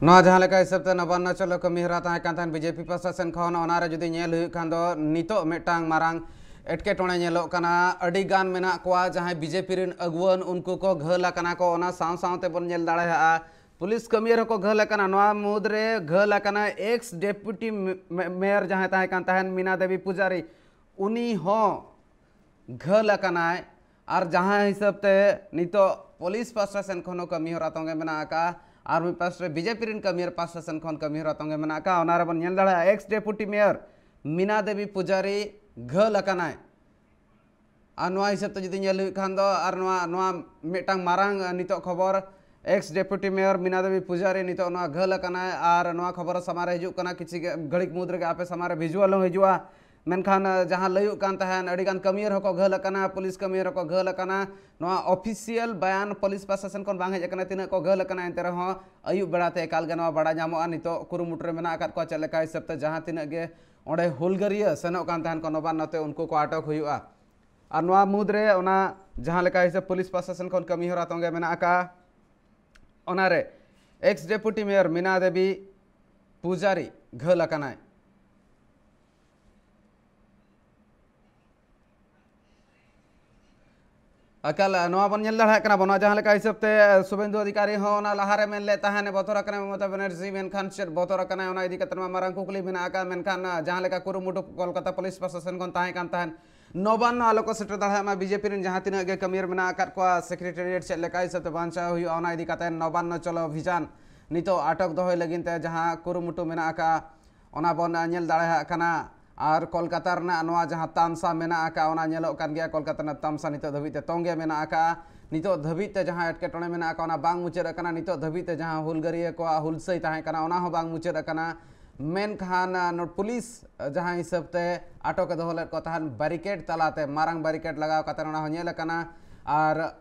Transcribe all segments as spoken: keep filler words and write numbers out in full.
ᱱᱚᱣᱟ ᱡᱟᱦᱟᱸ ᱞᱮᱠᱟ ᱦᱤᱥᱟᱹᱵ ᱛᱮ ᱱᱚᱵᱟᱱᱱᱚ ᱪᱚᱞᱚ ᱠᱟᱹᱢᱤ ᱦᱚᱨᱟ ᱛᱟᱦᱮᱸ ᱠᱟᱱ ᱛᱟᱦᱮᱸᱱ ᱵᱤᱡᱮᱯᱤ ᱯᱟᱥᱴᱟ ᱥᱮᱱ ᱠᱷᱚᱱ, ᱚᱱᱟ ᱨᱮ ᱡᱩᱫᱤ ᱧᱮᱞ ᱦᱩᱭᱩᱜ ᱠᱷᱟᱱ ᱫᱚ ᱱᱤᱛᱚᱜ ᱢᱤᱫᱴᱟᱝ ᱢᱟᱨᱟᱝ ᱮᱴᱠᱮᱴᱚᱬᱮ ᱧᱮᱞᱚᱜ ᱠᱟᱱᱟ᱾ ᱟᱹᱰᱤ ᱜᱟᱱ ᱢᱮᱱᱟᱜ ᱠᱚᱣᱟ ᱡᱟᱦᱟᱸᱭ ᱵᱤᱡᱮᱯᱤ ᱨᱮᱱ ᱟᱹᱜᱩᱣᱟᱹᱱ, ᱩᱱᱠᱩ ᱠᱚ ᱜᱷᱟᱹᱞ ᱟᱠᱟᱱᱟ ᱠᱚ᱾ ᱚᱱᱟ ᱥᱟᱶ ᱥᱟᱶᱛᱮ ᱵᱚᱱ ᱧᱮᱞ ᱫᱟᱲᱮᱭᱟᱜᱼᱟ ᱯᱩᱞᱤᱥ ᱠᱟᱹᱢᱤᱭᱟᱹ ᱦᱚᱸᱠᱚ ᱜᱷᱟᱹᱞ ᱟᱠᱟᱱᱟ᱾ ᱱᱚᱣᱟ ᱢᱩᱫᱽᱨᱮ ᱜᱷᱟᱹᱞ ᱟᱠᱟᱱᱟ ᱮᱠᱥ ᱰᱮᱯᱩᱴᱤ ᱢᱮ-, ᱢᱮ-, ᱢᱮᱭᱚᱨ ᱡᱟᱦᱟᱸᱭ ᱛᱟᱦᱮᱸ ᱠᱟᱱ ᱛᱟᱦᱮᱸᱱ ᱢᱤᱱᱟ ᱫᱮᱵᱤ ᱯᱩᱡᱟᱨᱤ, ᱩᱱᱤ ᱦᱚᱸ ᱜᱷᱟᱹᱞ ᱟᱠᱟᱱᱟᱭ᱾ ᱟᱨ ᱡᱟᱦᱟᱸ ᱦᱤᱥᱟᱹᱵ ᱛᱮ ᱱᱤᱛᱚᱜ ᱯᱩᱞᱤᱥ ᱯᱟᱥᱴᱟ ᱥᱮᱱ ᱠᱷᱚᱱ ᱦᱚᱸ ᱠᱟᱹᱢᱤ ᱦᱚᱨᱟ ᱛᱚᱸᱜᱮ ᱢᱮᱱᱟᱜ ᱟᱠᱟᱫᱼᱟ, ᱟᱨ ᱢᱤᱫ ᱯᱟᱥᱴᱟ ᱨᱮ ᱵᱤᱡᱮᱯᱤ ᱨᱮᱱ ᱠᱟᱹᱢᱤᱭᱟᱹ ᱯᱟᱥᱴᱟ ᱥᱮᱱ ᱠᱷᱚᱱ ᱠᱟᱹᱢᱤ ᱦᱚᱨᱟ ᱛᱚᱸᱜᱮ ᱢᱮᱱᱟᱜ ᱟᱠᱟᱫᱼᱟ᱾ ᱚᱱᱟ ᱨᱮᱵᱚᱱ ᱧᱮᱞ ᱫᱟᱲᱮᱭᱟᱜᱼᱟ ᱮᱠᱥ ᱰᱮᱯᱩᱴᱤ ᱢᱮᱭᱚᱨ ᱢᱤᱱᱟ ᱫᱮᱵᱤ ᱯᱩᱡᱟᱨᱤ ᱜᱷᱟᱹᱞ ᱟᱠᱟᱱᱟᱭ᱾ ᱟᱨ ᱱᱚᱣᱟ ᱦᱤᱥᱟᱹᱵ ᱛᱮ ᱡᱩᱫᱤ ᱧᱮᱞ ᱦᱩᱭᱩᱜ ᱠᱷᱟᱱ ᱫᱚ, ᱟᱨ ᱱᱚᱣᱟ, ᱱᱚᱣᱟ ᱢᱤᱫᱴᱟᱝ ᱢᱟᱨᱟᱝ, ᱟᱸ, ᱱᱤᱛᱚᱜ ᱠᱷᱚᱵᱚᱨ, ᱮᱠᱥ ᱰᱮᱯᱩᱴᱤ ᱢᱮᱭᱚᱨ ᱢᱤᱱᱟ ᱫᱮᱵᱤ ᱯᱩᱡᱟᱨᱤ ᱱᱤᱛᱚᱜ ᱱᱚᱣᱟ ᱜᱷᱟᱹᱞ ᱟᱠᱟᱱᱟᱭ᱾ ᱟᱨ ᱱᱚᱣᱟ ᱠᱷᱚᱵᱚᱨ ᱥᱟᱢᱟᱝ ᱨᱮ ᱦᱤᱡᱩᱜ ᱠᱟᱱᱟ, ᱠᱤᱪᱷᱤ ᱜᱮ ᱜᱷᱟᱹᱲᱤᱡ ᱢᱩᱫᱽ ᱨᱮᱜᱮ ᱟᱯᱮ ᱥᱟᱢᱟᱝ ᱨᱮ ᱵᱷᱤᱡᱩᱣᱟᱞ ᱦᱚᱸ ᱦᱤᱡᱩᱜᱼᱟ᱾ ᱢᱮᱱᱠᱷᱟᱱ, ᱟᱸ, ᱡᱟᱦᱟᱸ ᱞᱟᱹᱭᱩᱜ ᱠᱟᱱ ᱛᱟᱦᱮᱸᱱ, ᱟᱹᱰᱤ ᱜᱟᱱ ᱠᱟᱹᱢᱤᱭᱟᱹ ᱦᱚᱸᱠᱚ ᱜᱷᱟᱹᱞ ᱟᱠᱟᱱᱟ, ᱯᱩᱞᱤᱥ ᱠᱟᱹᱢᱤᱭᱟᱹ ᱦᱚᱸᱠᱚ ᱜᱷᱟᱹᱞ ᱟᱠᱟᱱᱟ᱾ ᱱᱚᱣᱟ ᱚᱯᱷᱤᱥᱤᱭᱟᱞ ᱵᱟᱭᱟᱱ ᱯᱩᱞᱤᱥ ᱯᱨᱚᱥᱟᱥᱚᱱ ᱠᱷᱚᱱ ᱵᱟᱝ ᱦᱮᱡ ᱟᱠᱟᱱᱟ, ᱛᱤᱱᱟᱹᱜ ᱠᱚ ᱜᱷᱟᱹᱞ ᱟᱠᱟᱱᱟ, ᱮᱱᱛᱮ ᱨᱮᱦᱚᱸ ᱟᱹᱭᱩᱵ ᱵᱮᱲᱟ ᱛᱮ ᱮᱠᱟᱞ ᱜᱮ ᱱᱚᱣᱟ ᱵᱟᱲᱟᱭ ᱧᱟᱢᱚᱜᱼᱟ᱾ ᱱᱤᱛᱚᱜ ᱠᱩᱨᱩᱢᱩᱴᱩ ᱨᱮ ᱢᱮᱱᱟᱜ ᱟᱠᱟᱫ ᱠᱚᱣᱟ, ᱪᱮᱫ ᱞᱮᱠᱟ ᱦᱤᱥᱟᱹᱵ ᱛᱮ ᱡᱟᱦᱟᱸ ᱛᱤᱱᱟᱹᱜ ᱜᱮ ᱚᱸᱰᱮ ᱦᱩᱞᱜᱟᱹᱨᱤᱭᱟᱹ ᱥᱮᱱᱚᱜ ᱠᱟᱱ ᱛᱟᱦᱮᱸᱱ ᱠᱚ ᱱᱚᱵᱟᱱᱱᱚ ᱛᱮ, ᱩᱱᱠᱩ ᱠᱚ ᱟᱴᱚᱠ ᱦᱩᱭᱩᱜᱼᱟ᱾ ᱟᱨ ᱱᱚᱣᱟ ᱢᱩᱫᱽᱨᱮ ᱚᱱᱟ ᱡᱟᱦᱟᱸ ᱞᱮᱠᱟ ᱦᱤᱥᱟᱹᱵ ᱯᱩᱞᱤᱥ ᱯᱨᱚᱥᱟᱥᱚᱱ ᱠᱷᱚᱱ ᱠᱟᱹᱢᱤ ᱦᱚᱨᱟ ᱛᱚᱸᱜᱮ ᱢᱮᱱᱟᱜ ᱟᱠᱟᱫᱼᱟ, ᱚᱱᱟᱨᱮ ᱮᱠᱥ ᱰᱮᱯᱩᱴᱤ ᱢᱮᱭᱚᱨ ᱢᱤᱱᱟ ᱫᱮᱵᱤ ᱯᱩᱡᱟᱨᱤ ᱜᱷᱟᱹᱞ ᱟᱠᱟᱱᱟᱭ᱾ ᱮᱠᱟᱞ, ᱱᱚᱣᱟ ᱵᱚᱱ ᱧᱮᱞ ᱫᱟᱲᱮᱭᱟᱜ ᱠᱟᱱᱟ ᱵᱚᱱ, ᱱᱚᱣᱟ ᱡᱟᱦᱟᱸ ᱞᱮᱠᱟ ᱦᱤᱥᱟᱹᱵ ᱛᱮ, ᱥᱩᱵᱮᱱᱫᱩ ᱚᱫᱷᱤᱠᱟᱨᱤ ᱦᱚᱸ ᱚᱱᱟ ᱞᱟᱦᱟᱨᱮ ᱢᱮᱱ ᱞᱮᱫ ᱛᱟᱦᱮᱸᱱ, ᱵᱚᱛᱚᱨ ᱟᱠᱟᱱᱟᱭ ᱢᱚᱢᱚᱛᱟ ᱵᱮᱱᱟᱨᱡᱤ, ᱢᱮᱱᱠᱷᱟᱱ ᱪᱮᱫ ᱵᱚᱛᱚᱨ ᱟᱠᱟᱱᱟᱭ, ᱚᱱᱟ ᱤᱫᱤ ᱠᱟᱛᱮ ᱢᱟ ᱢᱟᱨᱟᱝ ᱠᱩᱠᱞᱤ ᱢᱮᱱᱟᱜ ᱟᱠᱟᱫ᱾ ᱢᱮᱱᱠᱷᱟᱱ, ᱡᱟᱦᱟᱸ ᱞᱮᱠᱟ ᱠᱩᱨᱩᱢᱩᱴᱩ ᱠᱳᱞᱠᱟᱛᱟ ᱯᱩᱞᱤᱥ ᱯᱨᱚᱥᱟᱥᱚᱱ ᱠᱷᱚᱱ ᱛᱟᱦᱮᱸ ᱠᱟᱱ ᱛᱟᱦᱮᱸᱱ, ᱱᱚᱵᱟᱱᱱᱚ ᱟᱞᱚ ᱠᱚ ᱥᱮᱴᱮᱨ ᱫᱟᱲᱮᱭᱟᱜ ᱢᱟ, ᱵᱤᱡᱮᱯᱤ ᱨᱮᱱ ᱡᱟᱦᱟᱸ ᱛᱤᱱᱟᱹᱜ ᱜᱮ ᱠᱟᱹᱢᱤ ᱨᱮ ᱢᱮᱱᱟᱜ ᱟᱠᱟᱫ ᱠᱚᱣᱟ, ᱥᱮᱠᱨᱮᱴᱟᱨᱤᱭᱮᱴ ᱪᱮᱫ ᱞᱮᱠᱟ ᱦᱤᱥᱟᱹᱵ ᱛᱮ ᱵᱟᱧᱪᱟᱣ ᱦᱩᱭᱩᱜᱼᱟ, ᱚᱱᱟ ᱤᱫᱤ ᱠᱟᱛᱮ ᱱᱚᱵᱟᱱᱱᱚ ᱪᱚᱞᱚ ᱚᱵᱷᱤᱡᱟᱱ ᱱᱤᱛᱚᱜ ᱟᱴᱚᱠ ᱫᱚᱦᱚᱭ ᱞᱟᱹᱜᱤᱫ ᱛᱮ ᱡᱟᱦᱟᱸ ᱠᱩᱨᱩᱢᱩᱴᱩ ᱢᱮᱱᱟᱜ ᱟᱠᱟᱫᱼᱟ, ᱚᱱᱟ ᱵᱚᱱ ᱧᱮᱞ ᱫᱟᱲᱮᱭᱟᱜ ᱠᱟᱱᱟ᱾ ᱟᱨ ᱠᱳᱞᱠᱟᱛᱟ ᱨᱮᱱᱟᱜ ᱱᱚᱣᱟ ᱡᱟᱦᱟᱸ ᱛᱟᱢᱥᱟ ᱢᱮᱱᱟᱜ ᱟᱠᱟᱫᱼᱟ, ᱚᱱᱟ ᱧᱮᱞᱚᱜ ᱠᱟᱱ ᱜᱮᱭᱟ᱾ ᱠᱳᱞᱠᱟᱛᱟ ᱨᱮᱱᱟᱜ ᱛᱟᱢᱥᱟ ᱱᱤᱛᱚᱜ ᱫᱷᱟᱹᱵᱤᱡ ᱛᱮ ᱛᱚᱸᱜᱮ ᱢᱮᱱᱟᱜ ᱟᱠᱟᱫᱼᱟ᱾ ᱱᱤᱛᱚᱜ ᱫᱷᱟᱹᱵᱤᱡ ᱛᱮ ᱡᱟᱦᱟᱸ ᱮᱴᱠᱮᱴᱚᱬᱮ ᱢᱮᱱᱟᱜ ᱟᱠᱟᱫᱼᱟ, ᱚᱱᱟ ᱵᱟᱝ ᱢᱩᱪᱟᱹᱫ ᱟᱠᱟᱱᱟ᱾ ᱱᱤᱛᱚᱜ ᱫᱷᱟᱹᱵᱤᱡ ᱛᱮ ᱡᱟᱦᱟᱸ ᱦᱩᱞᱜᱟᱹᱨᱤᱭᱟᱹ ᱠᱚᱣᱟᱜ ᱦᱩᱞᱥᱟᱹᱭ ᱛᱟᱦᱮᱸ ᱠᱟᱱᱟ, ᱚᱱᱟ ᱦᱚᱸ ᱵᱟᱝ ᱢᱩᱪᱟᱹᱫ ᱟᱠᱟᱱᱟ᱾ ᱢᱮᱱᱠᱷᱟᱱ, ᱟᱸ, ᱱᱚ-, ᱯᱩᱞᱤᱥ, ᱟᱸ, ᱡᱟᱦᱟᱸ ᱦᱤᱥᱟᱹᱵ ᱛᱮ ᱟᱴᱚᱠ ᱮ ᱫᱚᱦᱚ ᱞᱮᱫ ᱠᱚ ᱛᱟᱦᱮᱸᱱ, ᱵᱮᱨᱤᱠᱮᱰ ᱛᱟᱞᱟᱛᱮ, ᱢᱟᱨᱟᱝ ᱵᱮᱨᱤᱠᱮᱰ ᱞᱟᱜᱟᱣ ᱠᱟᱛᱮ ᱚᱱᱟ ᱦᱚᱸ ᱧᱮᱞ ᱟᱠᱟᱱᱟ᱾ ᱟᱨ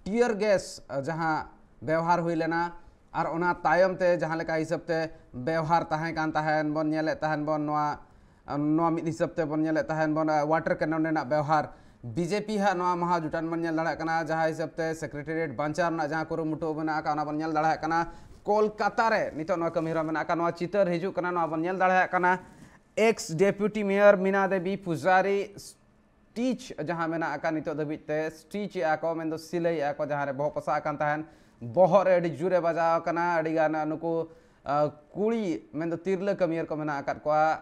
ᱴᱤᱭᱟᱨ ᱜᱮᱥ, ᱟᱸ, ᱡᱟᱦᱟᱸ ᱵᱮᱣᱦᱟᱨ ᱦᱩᱭ ᱞᱮᱱᱟ, ᱟᱨ ᱚᱱᱟ ᱛᱟᱭᱚᱢ ᱛᱮ ᱡᱟᱦᱟᱸ ᱞᱮᱠᱟ ᱦᱤᱥᱟᱹᱵ ᱛᱮ ᱵᱮᱣᱦᱟᱨ ᱛᱟᱦᱮᱸ ᱠᱟᱱ ᱛᱟᱦᱮᱸᱱ, ᱵᱚᱱ ᱧᱮᱞᱮᱫ ᱛᱟᱦᱮᱸᱱ ᱵᱚᱱ ᱱᱚᱣᱟ, ᱟᱸ, ᱱᱚᱣᱟ ᱢᱤᱫ ᱦᱤᱥᱟᱹᱵ ᱛᱮ ᱵᱚᱱ ᱧᱮᱞᱮᱫ ᱛᱟᱦᱮᱸᱱ ᱵᱚᱱ, ᱟᱸ, ᱣᱟᱴᱟᱨ ᱠᱮᱱᱚᱱ ᱨᱮᱱᱟᱜ ᱵᱮᱣᱦᱟᱨ᱾ ᱵᱤᱡᱮᱯᱤ ᱦᱟᱸᱜ ᱱᱚᱣᱟ ᱢᱟᱦᱟ ᱡᱩᱴᱟᱱ ᱵᱚᱱ ᱧᱮᱞ ᱫᱟᱲᱮᱭᱟᱜ ᱠᱟᱱᱟ, ᱡᱟᱦᱟᱸ ᱦᱤᱥᱟᱹᱵ ᱛᱮ ᱥᱮᱠᱨᱮᱴᱮᱨᱤᱭᱮᱴ ᱵᱟᱧᱪᱟᱣ ᱨᱮᱱᱟᱜ ᱡᱟᱦᱟᱸ ᱠᱩᱨᱩᱢᱩᱴᱩ ᱢᱮᱱᱟᱜ ᱟᱠᱟᱫ, ᱚᱱᱟ ᱵᱚᱱ ᱧᱮᱞ ᱫᱟᱲᱮᱭᱟᱜ ᱠᱟᱱᱟ᱾ ᱠᱳᱞᱠᱟᱛᱟ ᱨᱮ ᱱᱤᱛᱚᱜ ᱱᱚᱣᱟ ᱠᱟᱹᱢᱤ ᱦᱚᱨᱟ ᱢᱮᱱᱟᱜ ᱟᱠᱟᱫ᱾ ᱱᱚᱣᱟ ᱪᱤᱛᱟᱹᱨ ᱦᱤᱡᱩᱜ ᱠᱟᱱᱟ, ᱱᱚᱣᱟ ᱵᱚᱱ ᱧᱮᱞ ᱫᱟᱲᱮᱭᱟᱜ ᱠᱟᱱᱟ᱾ ᱮᱠᱥ ᱰᱮᱯᱩᱴᱤ ᱢᱮᱭᱚᱨ ᱢᱤᱱᱟ ᱫᱮᱵᱤ ᱯᱩᱡᱟᱨᱤ ᱥᱴᱤᱪ ᱡᱟᱦᱟᱸ ᱢᱮᱱᱟᱜ ᱟᱠᱟᱫ ᱱᱤᱛᱚᱜ ᱫᱷᱟᱹᱵᱤᱡ ᱛᱮ ᱥᱴᱤᱪ ᱮᱫᱼᱟ ᱠᱚ, ᱢᱮᱱᱫᱚ ᱥᱤᱞᱟᱹᱭᱮᱫᱼᱟ ᱠᱚ, ᱡᱟᱦᱟᱸ ᱨᱮ ᱵᱚᱦᱚᱜ ᱯᱚᱥᱟᱜ ᱟᱠᱟᱱ ᱛᱟᱦᱮᱱ, ᱵᱚᱦᱚᱜ ᱨᱮ ᱟᱹᱰᱤ ᱡᱳᱨᱮ ᱵᱟᱡᱟᱣ ᱟᱠᱟᱱᱟ᱾ ᱟᱹᱰᱤᱜᱟᱱ ᱱᱩᱠᱩ ᱟᱸ, ᱠᱩᱲᱤ ᱢᱮᱱᱫᱚ ᱛᱤᱨᱞᱟᱹ ᱠᱟᱹᱢᱤᱭᱟᱹ ᱠᱚ ᱢᱮᱱᱟᱜ ᱟᱠᱟᱫ ᱠᱚᱣᱟ,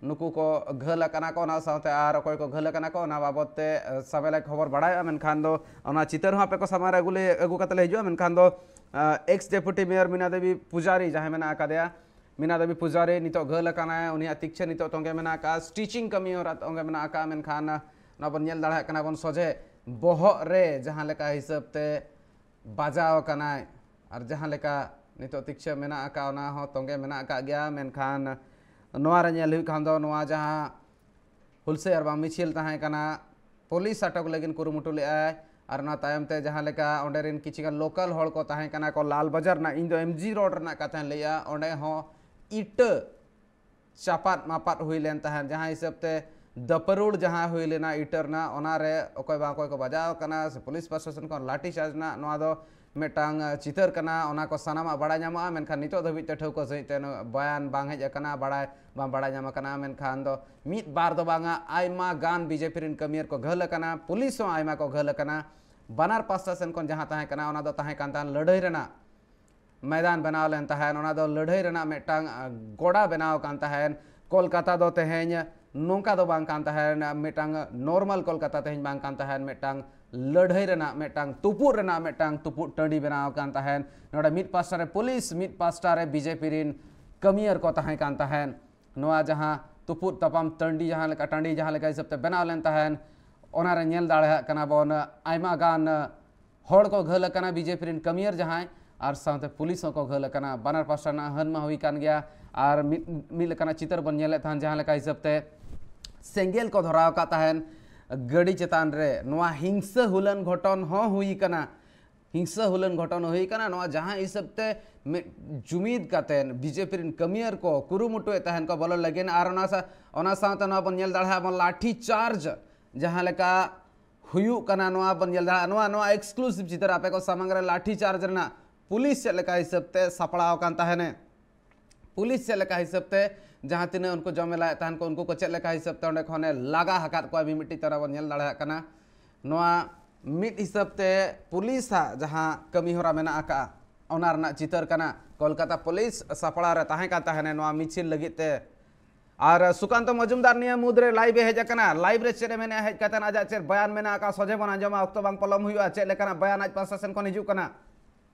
ᱱᱩᱠᱩ ᱠᱚ ᱜᱷᱟᱹᱞ ᱟᱠᱟᱱᱟ ᱠᱚ, ᱚᱱᱟ ᱥᱟᱶᱛᱮ ᱟᱨ ᱚᱠᱚᱭ ᱠᱚ ᱜᱷᱟᱹᱞ ᱟᱠᱟᱱᱟ ᱠᱚ, ᱚᱱᱟ ᱵᱟᱵᱚᱫ ᱛᱮ ᱟᱸ, ᱥᱟᱢᱮᱞᱟᱭ ᱠᱷᱚᱵᱚᱨ ᱵᱟᱲᱟᱭᱚᱜᱼᱟ᱾ ᱢᱮᱱᱠᱷᱟᱱ ᱫᱚ ᱚᱱᱟ ᱪᱤᱛᱟᱹᱨ ᱦᱚᱸ ᱟᱯᱮ ᱠᱚ ᱥᱟᱢᱟᱝ ᱨᱮ ᱟᱹᱜᱩ ᱞᱮ ᱟᱹᱜᱩ ᱠᱟᱛᱮ ᱞᱮ ᱦᱤᱡᱩᱜᱼᱟ᱾ ᱢᱮᱱᱠᱷᱟᱱ ᱫᱚ ᱟᱸ, ᱮᱠᱥ ᱰᱮᱯᱩᱴᱤ ᱢᱮᱭᱚᱨ ᱢᱤᱱᱟ ᱫᱮᱵᱤ ᱯᱩᱡᱟᱨᱤ ᱡᱟᱦᱟᱸᱭ ᱢᱮᱱᱟᱜ ᱟᱠᱟᱫᱮᱭᱟ, ᱢᱤᱱᱟ ᱫᱮᱵᱤ ᱯᱩᱡᱟᱨᱤ ᱱᱤᱛᱚᱜ ᱜᱷᱟᱹᱞ ᱟᱠᱟᱱᱟᱭ, ᱩᱱᱤᱭᱟᱜ ᱛᱤᱠᱪᱷᱟᱹ ᱱᱤᱛᱚᱜ ᱛᱚᱸᱜᱮ ᱢᱮᱱᱟᱜ ᱟᱠᱟᱫᱼᱟ, ᱥᱴᱤᱪᱤᱝ ᱠᱟᱹᱢᱤ ᱦᱚᱨᱟ ᱛᱚᱸᱜᱮ ᱢᱮᱱᱟᱜ ᱟᱠᱟᱫᱼᱟ᱾ ᱢᱮᱱᱠᱷᱟᱱ ᱟᱸ, ᱱᱚᱣᱟ ᱵᱚᱱ ᱧᱮᱞ ᱫᱟᱲᱮᱭᱟᱜ ᱠᱟᱱᱟ ᱵᱚᱱ ᱥᱚᱡᱷᱮ ᱵᱚᱦᱚᱜ ᱨᱮ ᱡᱟᱦᱟᱸ ᱞᱮᱠᱟ ᱦᱤᱥᱟᱹᱵ ᱛᱮ ᱵᱟᱡᱟᱣ ᱟᱠᱟᱱᱟᱭ᱾ ᱟᱨ ᱡᱟᱦᱟᱸ ᱞᱮᱠᱟ ᱱᱤᱛᱚᱜ ᱛᱤᱠᱪᱷᱟᱹ ᱢᱮᱱᱟᱜ ᱟᱠᱟᱫ, ᱚᱱᱟ ᱦᱚᱸ ᱛᱚᱸᱜᱮ ᱢᱮᱱᱟᱜ ᱟᱠᱟᱫ ᱜᱮᱭᱟ᱾ ᱢᱮᱱᱠᱷᱟᱱ ᱱᱚᱣᱟ ᱨᱮ ᱧᱮᱞ ᱦᱩᱭᱩᱜ ᱠᱷᱟᱱ ᱫᱚ, ᱱᱚᱣᱟ ᱡᱟᱦᱟᱸ ᱦᱩᱞᱥᱟᱹᱭ ᱟᱨ ᱵᱟᱝ ᱢᱤᱪᱷᱤᱞ ᱛᱟᱦᱮᱸ ᱠᱟᱱᱟ, ᱯᱩᱞᱤᱥ ᱟᱴᱚᱠ ᱞᱟᱹᱜᱤᱫ ᱠᱩᱨᱩᱢᱩᱴᱩ ᱞᱮᱫᱼᱟᱭ᱾ ᱟᱨ ᱚᱱᱟ ᱛᱟᱭᱚᱢ ᱛᱮ ᱡᱟᱦᱟᱸ ᱞᱮᱠᱟ ᱚᱸᱰᱮ ᱨᱮᱱ ᱠᱤᱪᱷᱩ ᱜᱟᱱ ᱞᱳᱠᱟᱞ ᱦᱚᱲ ᱠᱚ ᱛᱟᱦᱮᱸ ᱠᱟᱱᱟ ᱠᱚ, ᱞᱟᱞ ᱵᱟᱡᱟᱨ ᱨᱮᱱᱟᱜ, ᱤᱧ ᱫᱚ ᱮᱢ ᱡᱤ ᱨᱳᱰ ᱨᱮᱱᱟᱜ ᱠᱟᱛᱷᱟᱧ ᱞᱟᱹᱭᱮᱫᱼᱟ, ᱚᱸᱰᱮ ᱦᱚᱸ ᱤᱴᱟᱹ ᱪᱟᱯᱟᱫ ᱢᱟᱯᱟᱫ ᱦᱩᱭ ᱞᱮᱱ ᱛᱟᱦᱮᱸᱫ, ᱡᱟᱦᱟᱸ ᱦᱤᱥᱟᱹᱵ ᱛᱮ ᱫᱟᱹᱯᱟᱹᱨᱩᱲ ᱡᱟᱦᱟᱸ ᱦᱩᱭ ᱞᱮᱱᱟ ᱤᱴᱟᱹ ᱨᱮᱱᱟᱜ, ᱚᱱᱟ ᱨᱮ ᱚᱠᱚᱭ ᱵᱟᱝ ᱚᱠᱚᱭ ᱠᱚ ᱵᱟᱡᱟᱣ ᱟᱠᱟᱱᱟ, ᱥᱮ ᱯᱩᱞᱤᱥ ᱯᱨᱚᱥᱟᱥᱚᱱ ᱠᱷᱚᱱ ᱞᱟᱴᱷᱤ ᱪᱟᱨᱡᱽ ᱨᱮᱱᱟᱜ, ᱱᱚᱣᱟ ᱫᱚ ᱢᱤᱫᱴᱟᱝ, ᱟᱸ, ᱪᱤᱛᱟᱹᱨ ᱠᱟᱱᱟ, ᱚᱱᱟ ᱠᱚ ᱥᱟᱱᱟᱢᱟᱜ ᱵᱟᱲᱟᱭ ᱧᱟᱢᱚᱜᱼᱟ᱾ ᱢᱮᱱᱠᱷᱟᱱ ᱱᱤᱛᱚᱜ ᱫᱷᱟᱹᱵᱤᱡ ᱛᱮ ᱴᱷᱟᱹᱣᱠᱟᱹ ᱥᱟᱺᱦᱤᱡ ᱛᱮ ᱱᱚᱣᱟ ᱵᱟᱭᱟᱱ ᱵᱟᱝ ᱦᱮᱡ ᱟᱠᱟᱱᱟ, ᱵᱟᱲᱟᱭ ᱵᱟᱝ ᱵᱟᱲᱟᱭ ᱧᱟᱢ ᱟᱠᱟᱱᱟ᱾ ᱢᱮᱱᱠᱷᱟᱱ ᱫᱚ ᱢᱤᱫ ᱵᱟᱨ ᱫᱚ ᱵᱟᱝᱟ, ᱟᱭᱢᱟ ᱜᱟᱱ ᱵᱤᱡᱮᱯᱤ ᱨᱮᱱ ᱠᱟᱹᱢᱤᱭᱟᱹ ᱠᱚ ᱜᱷᱟᱹᱞ ᱟᱠᱟᱱᱟ, ᱯᱩᱞᱤᱥ ᱦᱚᱸ ᱟᱭᱢᱟ ᱠᱚ ᱜᱷᱟᱹᱞ ᱟᱠᱟᱱᱟ᱾ ᱵᱟᱱᱟᱨ ᱯᱟᱥᱴᱟ ᱥᱮᱱ ᱠᱷᱚᱱ ᱡᱟᱦᱟᱸ ᱛᱟᱦᱮᱸ ᱠᱟᱱᱟ, ᱚᱱᱟ ᱫᱚ ᱛᱟᱦᱮᱸ ᱠᱟᱱ ᱛᱟᱦᱮᱸᱱ ᱞᱟᱹᱲᱦᱟᱹᱭ ᱨᱮᱱᱟᱜ ᱢᱚᱭᱫᱟᱱ ᱵᱮᱱᱟᱣ ᱞᱮᱱ ᱛᱟᱦᱮᱸᱱ, ᱚᱱᱟ ᱫᱚ ᱞᱟᱹᱲᱦᱟᱹᱭ ᱨᱮᱱᱟᱜ ᱢᱤᱫᱴᱟᱝ, ᱟᱸ, ᱜᱚᱰᱟ ᱵᱮᱱᱟᱣ ᱠᱟᱱ ᱛᱟᱦᱮᱸᱱ᱾ ᱠᱳᱞᱠᱟᱛᱟ ᱫᱚ ᱛᱮᱦᱮᱧ ᱱᱚᱝᱠᱟ ᱫᱚ ᱵᱟᱝ ᱠᱟᱱ ᱛᱟᱦᱮᱸᱱ, ᱢᱤᱫᱴᱟᱝ ᱱᱚᱨᱢᱟᱞ ᱠᱳᱞᱠᱟᱛᱟ ᱛᱮᱦᱮᱧ ᱵᱟᱝ ᱠᱟᱱ ᱛᱟᱦᱮᱸᱱ, ᱢᱤᱫᱴᱟᱝ ᱞᱟᱹᱲᱦᱟᱹᱭ ᱨᱮᱱᱟᱜ, ᱢᱤᱫᱴᱟᱝ ᱛᱩᱯᱩᱫ ᱨᱮᱱᱟᱜ ᱢᱤᱫᱴᱟᱝ ᱛᱩᱯᱩᱫ ᱴᱟᱺᱰᱤ ᱵᱮᱱᱟᱣ ᱠᱟᱱ ᱛᱟᱦᱮᱸᱱ᱾ ᱱᱚᱰᱮ ᱢᱤᱫ ᱯᱟᱥᱴᱟ ᱨᱮ ᱯᱩᱞᱤᱥ, ᱢᱤᱫ ᱯᱟᱥᱴᱟ ᱨᱮ ᱵᱤᱡᱮᱯᱤ ᱨᱤᱱ ᱠᱟᱹᱢᱤᱭᱟᱹ ᱠᱚ ᱛᱟᱦᱮᱸ ᱠᱟᱱ ᱛᱟᱦᱮᱸᱱ᱾ ᱱᱚᱣᱟ ᱡᱟᱦᱟᱸ ᱛᱩᱯᱩᱫ ᱛᱟᱯᱟᱢ ᱴᱟᱺᱰᱤ ᱡᱟᱦᱟᱸ ᱞᱮᱠᱟ, ᱴᱟᱺᱰᱤ ᱡᱟᱦᱟᱸ ᱞᱮᱠᱟ ᱦᱤᱥᱟᱹᱵ ᱛᱮ ᱵᱮᱱᱟᱣ ᱞᱮᱱ ᱛᱟᱦᱮᱸᱱ, ᱚᱱᱟ ᱨᱮ ᱧᱮᱞ ᱫᱟᱲᱮᱭᱟᱜ ᱠᱟᱱᱟ ᱵᱚᱱ, ᱟᱭᱢᱟ ᱜᱟᱱ ᱦᱚᱲ ᱠᱚ ᱜᱷᱟᱹᱞ ᱟᱠᱟᱱᱟ, ᱵᱤᱡᱮᱯᱤ ᱨᱮᱱ ᱠᱟᱹᱢᱤᱭᱟᱹ ᱡᱟᱦᱟᱸᱭ, ᱟᱨ ᱥᱟᱶᱛᱮ ᱯᱩᱞᱤᱥ ᱦᱚᱸᱠᱚ ᱜᱷᱟᱹᱞ ᱟᱠᱟᱱᱟ᱾ ᱵᱟᱱᱟᱨ ᱯᱟᱥᱴᱟ ᱨᱮᱱᱟᱜ ᱦᱟᱹᱱ ᱢᱟ ᱦᱩᱭ ᱠᱟᱱ ᱜᱮᱭᱟ, ᱟᱨ ᱢᱤᱫ, ᱢᱤᱫ ᱞᱮᱠᱟᱱᱟᱜ ᱪᱤᱛᱟᱹᱨ ᱵᱚᱱ ᱧᱮᱞᱮᱫ ᱛᱟᱦᱮᱸᱱ, ᱡᱟᱦᱟᱸ ᱞᱮᱠᱟ ᱦᱤᱥᱟᱹᱵ ᱛᱮ ᱥᱮᱸᱜᱮᱞ ᱠᱚ ᱫᱷᱚᱨᱟᱣ ᱟᱠᱟᱫ ᱛᱟᱦᱮᱸᱱ ᱜᱟᱹᱰᱤ ᱪᱮᱛᱟᱱ ᱨᱮ᱾ ᱱᱚᱣᱟ ᱦᱤᱝᱥᱟᱹ ᱦᱩᱞᱟᱹᱱ ᱜᱷᱚᱴᱚᱱ ᱦᱚᱸ ᱦᱩᱭ ᱠᱟᱱᱟ, ᱦᱤᱝᱥᱟᱹ ᱦᱩᱞᱟᱹᱱ ᱜᱷᱚᱴᱚᱱ ᱦᱩᱭ ᱠᱟᱱᱟ᱾ ᱱᱚᱣᱟ ᱡᱟᱦᱟᱸ ᱦᱤᱥᱟᱹᱵ ᱛᱮ ᱢᱤᱫ ᱡᱩᱢᱤᱫ ᱠᱟᱛᱮᱱ ᱵᱤᱡᱮᱯᱤ ᱨᱮᱱ ᱠᱟᱹᱢᱤᱭᱟᱹ ᱠᱚ ᱠᱩᱨᱩᱢᱩᱴᱩᱭᱮᱫ ᱛᱟᱦᱮᱱ ᱠᱚ ᱵᱚᱞᱚᱱ ᱞᱟᱹᱜᱤᱫ, ᱟᱨ ᱚᱱᱟ ᱥᱟ-, ᱚᱱᱟ ᱥᱟᱶᱛᱮ ᱱᱚᱣᱟ ᱵᱚᱱ ᱧᱮᱞ ᱫᱟᱲᱮᱭᱟᱜᱼᱟ ᱵᱚᱱ ᱞᱟᱴᱷᱤ ᱪᱟᱨᱡᱽ ᱡᱟᱦᱟᱸ ᱞᱮᱠᱟ ᱦᱩᱭᱩᱜ ᱠᱟᱱᱟ, ᱱᱚᱣᱟ ᱵᱚᱱ ᱧᱮᱞ ᱫᱟᱲᱮᱭᱟᱜᱼᱟ᱾ ᱱᱚᱣᱟ, ᱱᱚᱣᱟ exclusive ᱪᱤᱛᱟᱹᱨ ᱟᱯᱮ ᱠᱚ ᱥᱟᱢᱟᱝ ᱨᱮ ᱞᱟᱴᱷᱤ ᱪᱟᱨᱡᱽ ᱨᱮᱱᱟᱜ ᱯᱩᱞᱤᱥ ᱪᱮᱫ ᱞᱮᱠᱟ ᱦᱤᱥᱟᱹᱵ ᱛᱮ ᱥᱟᱯᱲᱟᱣ ᱟᱠᱟᱱ ᱛᱟᱦᱮᱱᱮ, ᱯᱩᱞᱤᱥ ᱪᱮᱫ ᱞᱮᱠᱟ ᱦᱤᱥᱟᱹᱵ ᱛᱮ ᱡᱟᱦᱟᱸ ᱛᱤᱱᱟᱹᱜ ᱩᱱᱠᱩ ᱡᱚᱢᱮᱞᱟᱭᱮᱫ ᱛᱟᱦᱮᱱ ᱠᱚ, ᱩᱱᱠᱩ ᱠᱚ ᱪᱮᱫ ᱞᱮᱠᱟ ᱦᱤᱥᱟᱹᱵ ᱛᱮ ᱚᱸᱰᱮ ᱠᱷᱚᱱᱮ ᱞᱟᱜᱟ ᱟᱠᱟᱫ ᱠᱚᱣᱟ, ᱢᱤᱢᱤᱫᱴᱤᱡ ᱛᱟᱨᱟ ᱵᱚᱱ ᱧᱮᱞ ᱫᱟᱲᱮᱭᱟᱜ ᱠᱟᱱᱟ᱾ ᱱᱚᱣᱟ ᱢᱤᱫ ᱦᱤᱥᱟᱹᱵ ᱛᱮ ᱯᱩᱞᱤᱥᱟᱜ ᱡᱟᱦᱟᱸ ᱠᱟᱹᱢᱤ ᱦᱚᱨᱟ ᱢᱮᱱᱟᱜ ᱟᱠᱟᱫᱼᱟ, ᱚᱱᱟ ᱨᱮᱱᱟᱜ ᱪᱤᱛᱟᱹᱨ ᱠᱟᱱᱟ᱾ ᱠᱳᱞᱠᱟᱛᱟ ᱯᱩᱞᱤᱥ ᱥᱟᱯᱲᱟᱣ ᱨᱮ ᱛᱟᱦᱮᱸ ᱠᱟᱱ ᱛᱟᱦᱮᱱᱮ ᱱᱚᱣᱟ ᱢᱤᱪᱷᱤᱞ ᱞᱟᱹᱜᱤᱫ ᱛᱮ᱾ ᱟᱨ ᱥᱩᱠᱟᱱᱛᱚ ᱢᱚᱡᱩᱢᱫᱟᱨ ᱱᱤᱭᱟᱹ ᱢᱩᱫᱽ ᱨᱮ ᱞᱟᱭᱤᱵᱷ ᱮ ᱦᱮᱡ ᱟᱠᱟᱱᱟ᱾ ᱞᱟᱭᱤᱵᱷ ᱨᱮ ᱪᱮᱫ ᱮ ᱢᱮᱱᱮᱫᱼᱟ, ᱦᱮᱡ ᱠᱟᱛᱮ ᱟᱡᱟᱜ ᱪᱮᱫ ᱵᱟᱭᱟᱱ ᱢᱮᱱᱟᱜ ᱟᱠᱟᱫ, ᱥᱚᱡᱷᱮ ᱵᱚᱱ ᱟᱸᱡᱚᱢᱟ, ᱚᱠᱛᱚ ᱵᱟᱝ ᱯᱚᱞᱚᱢ ᱦᱩᱭᱩᱜᱼᱟ᱾ ᱪᱮᱫ ᱞᱮᱠᱟᱱᱟᱜ ᱵᱟᱭᱟᱱ ᱟᱡ ᱯᱟᱥᱴᱟ ᱥᱮᱱ ᱠᱷᱚᱱ ᱦᱤᱡᱩᱜ ᱠᱟᱱᱟ?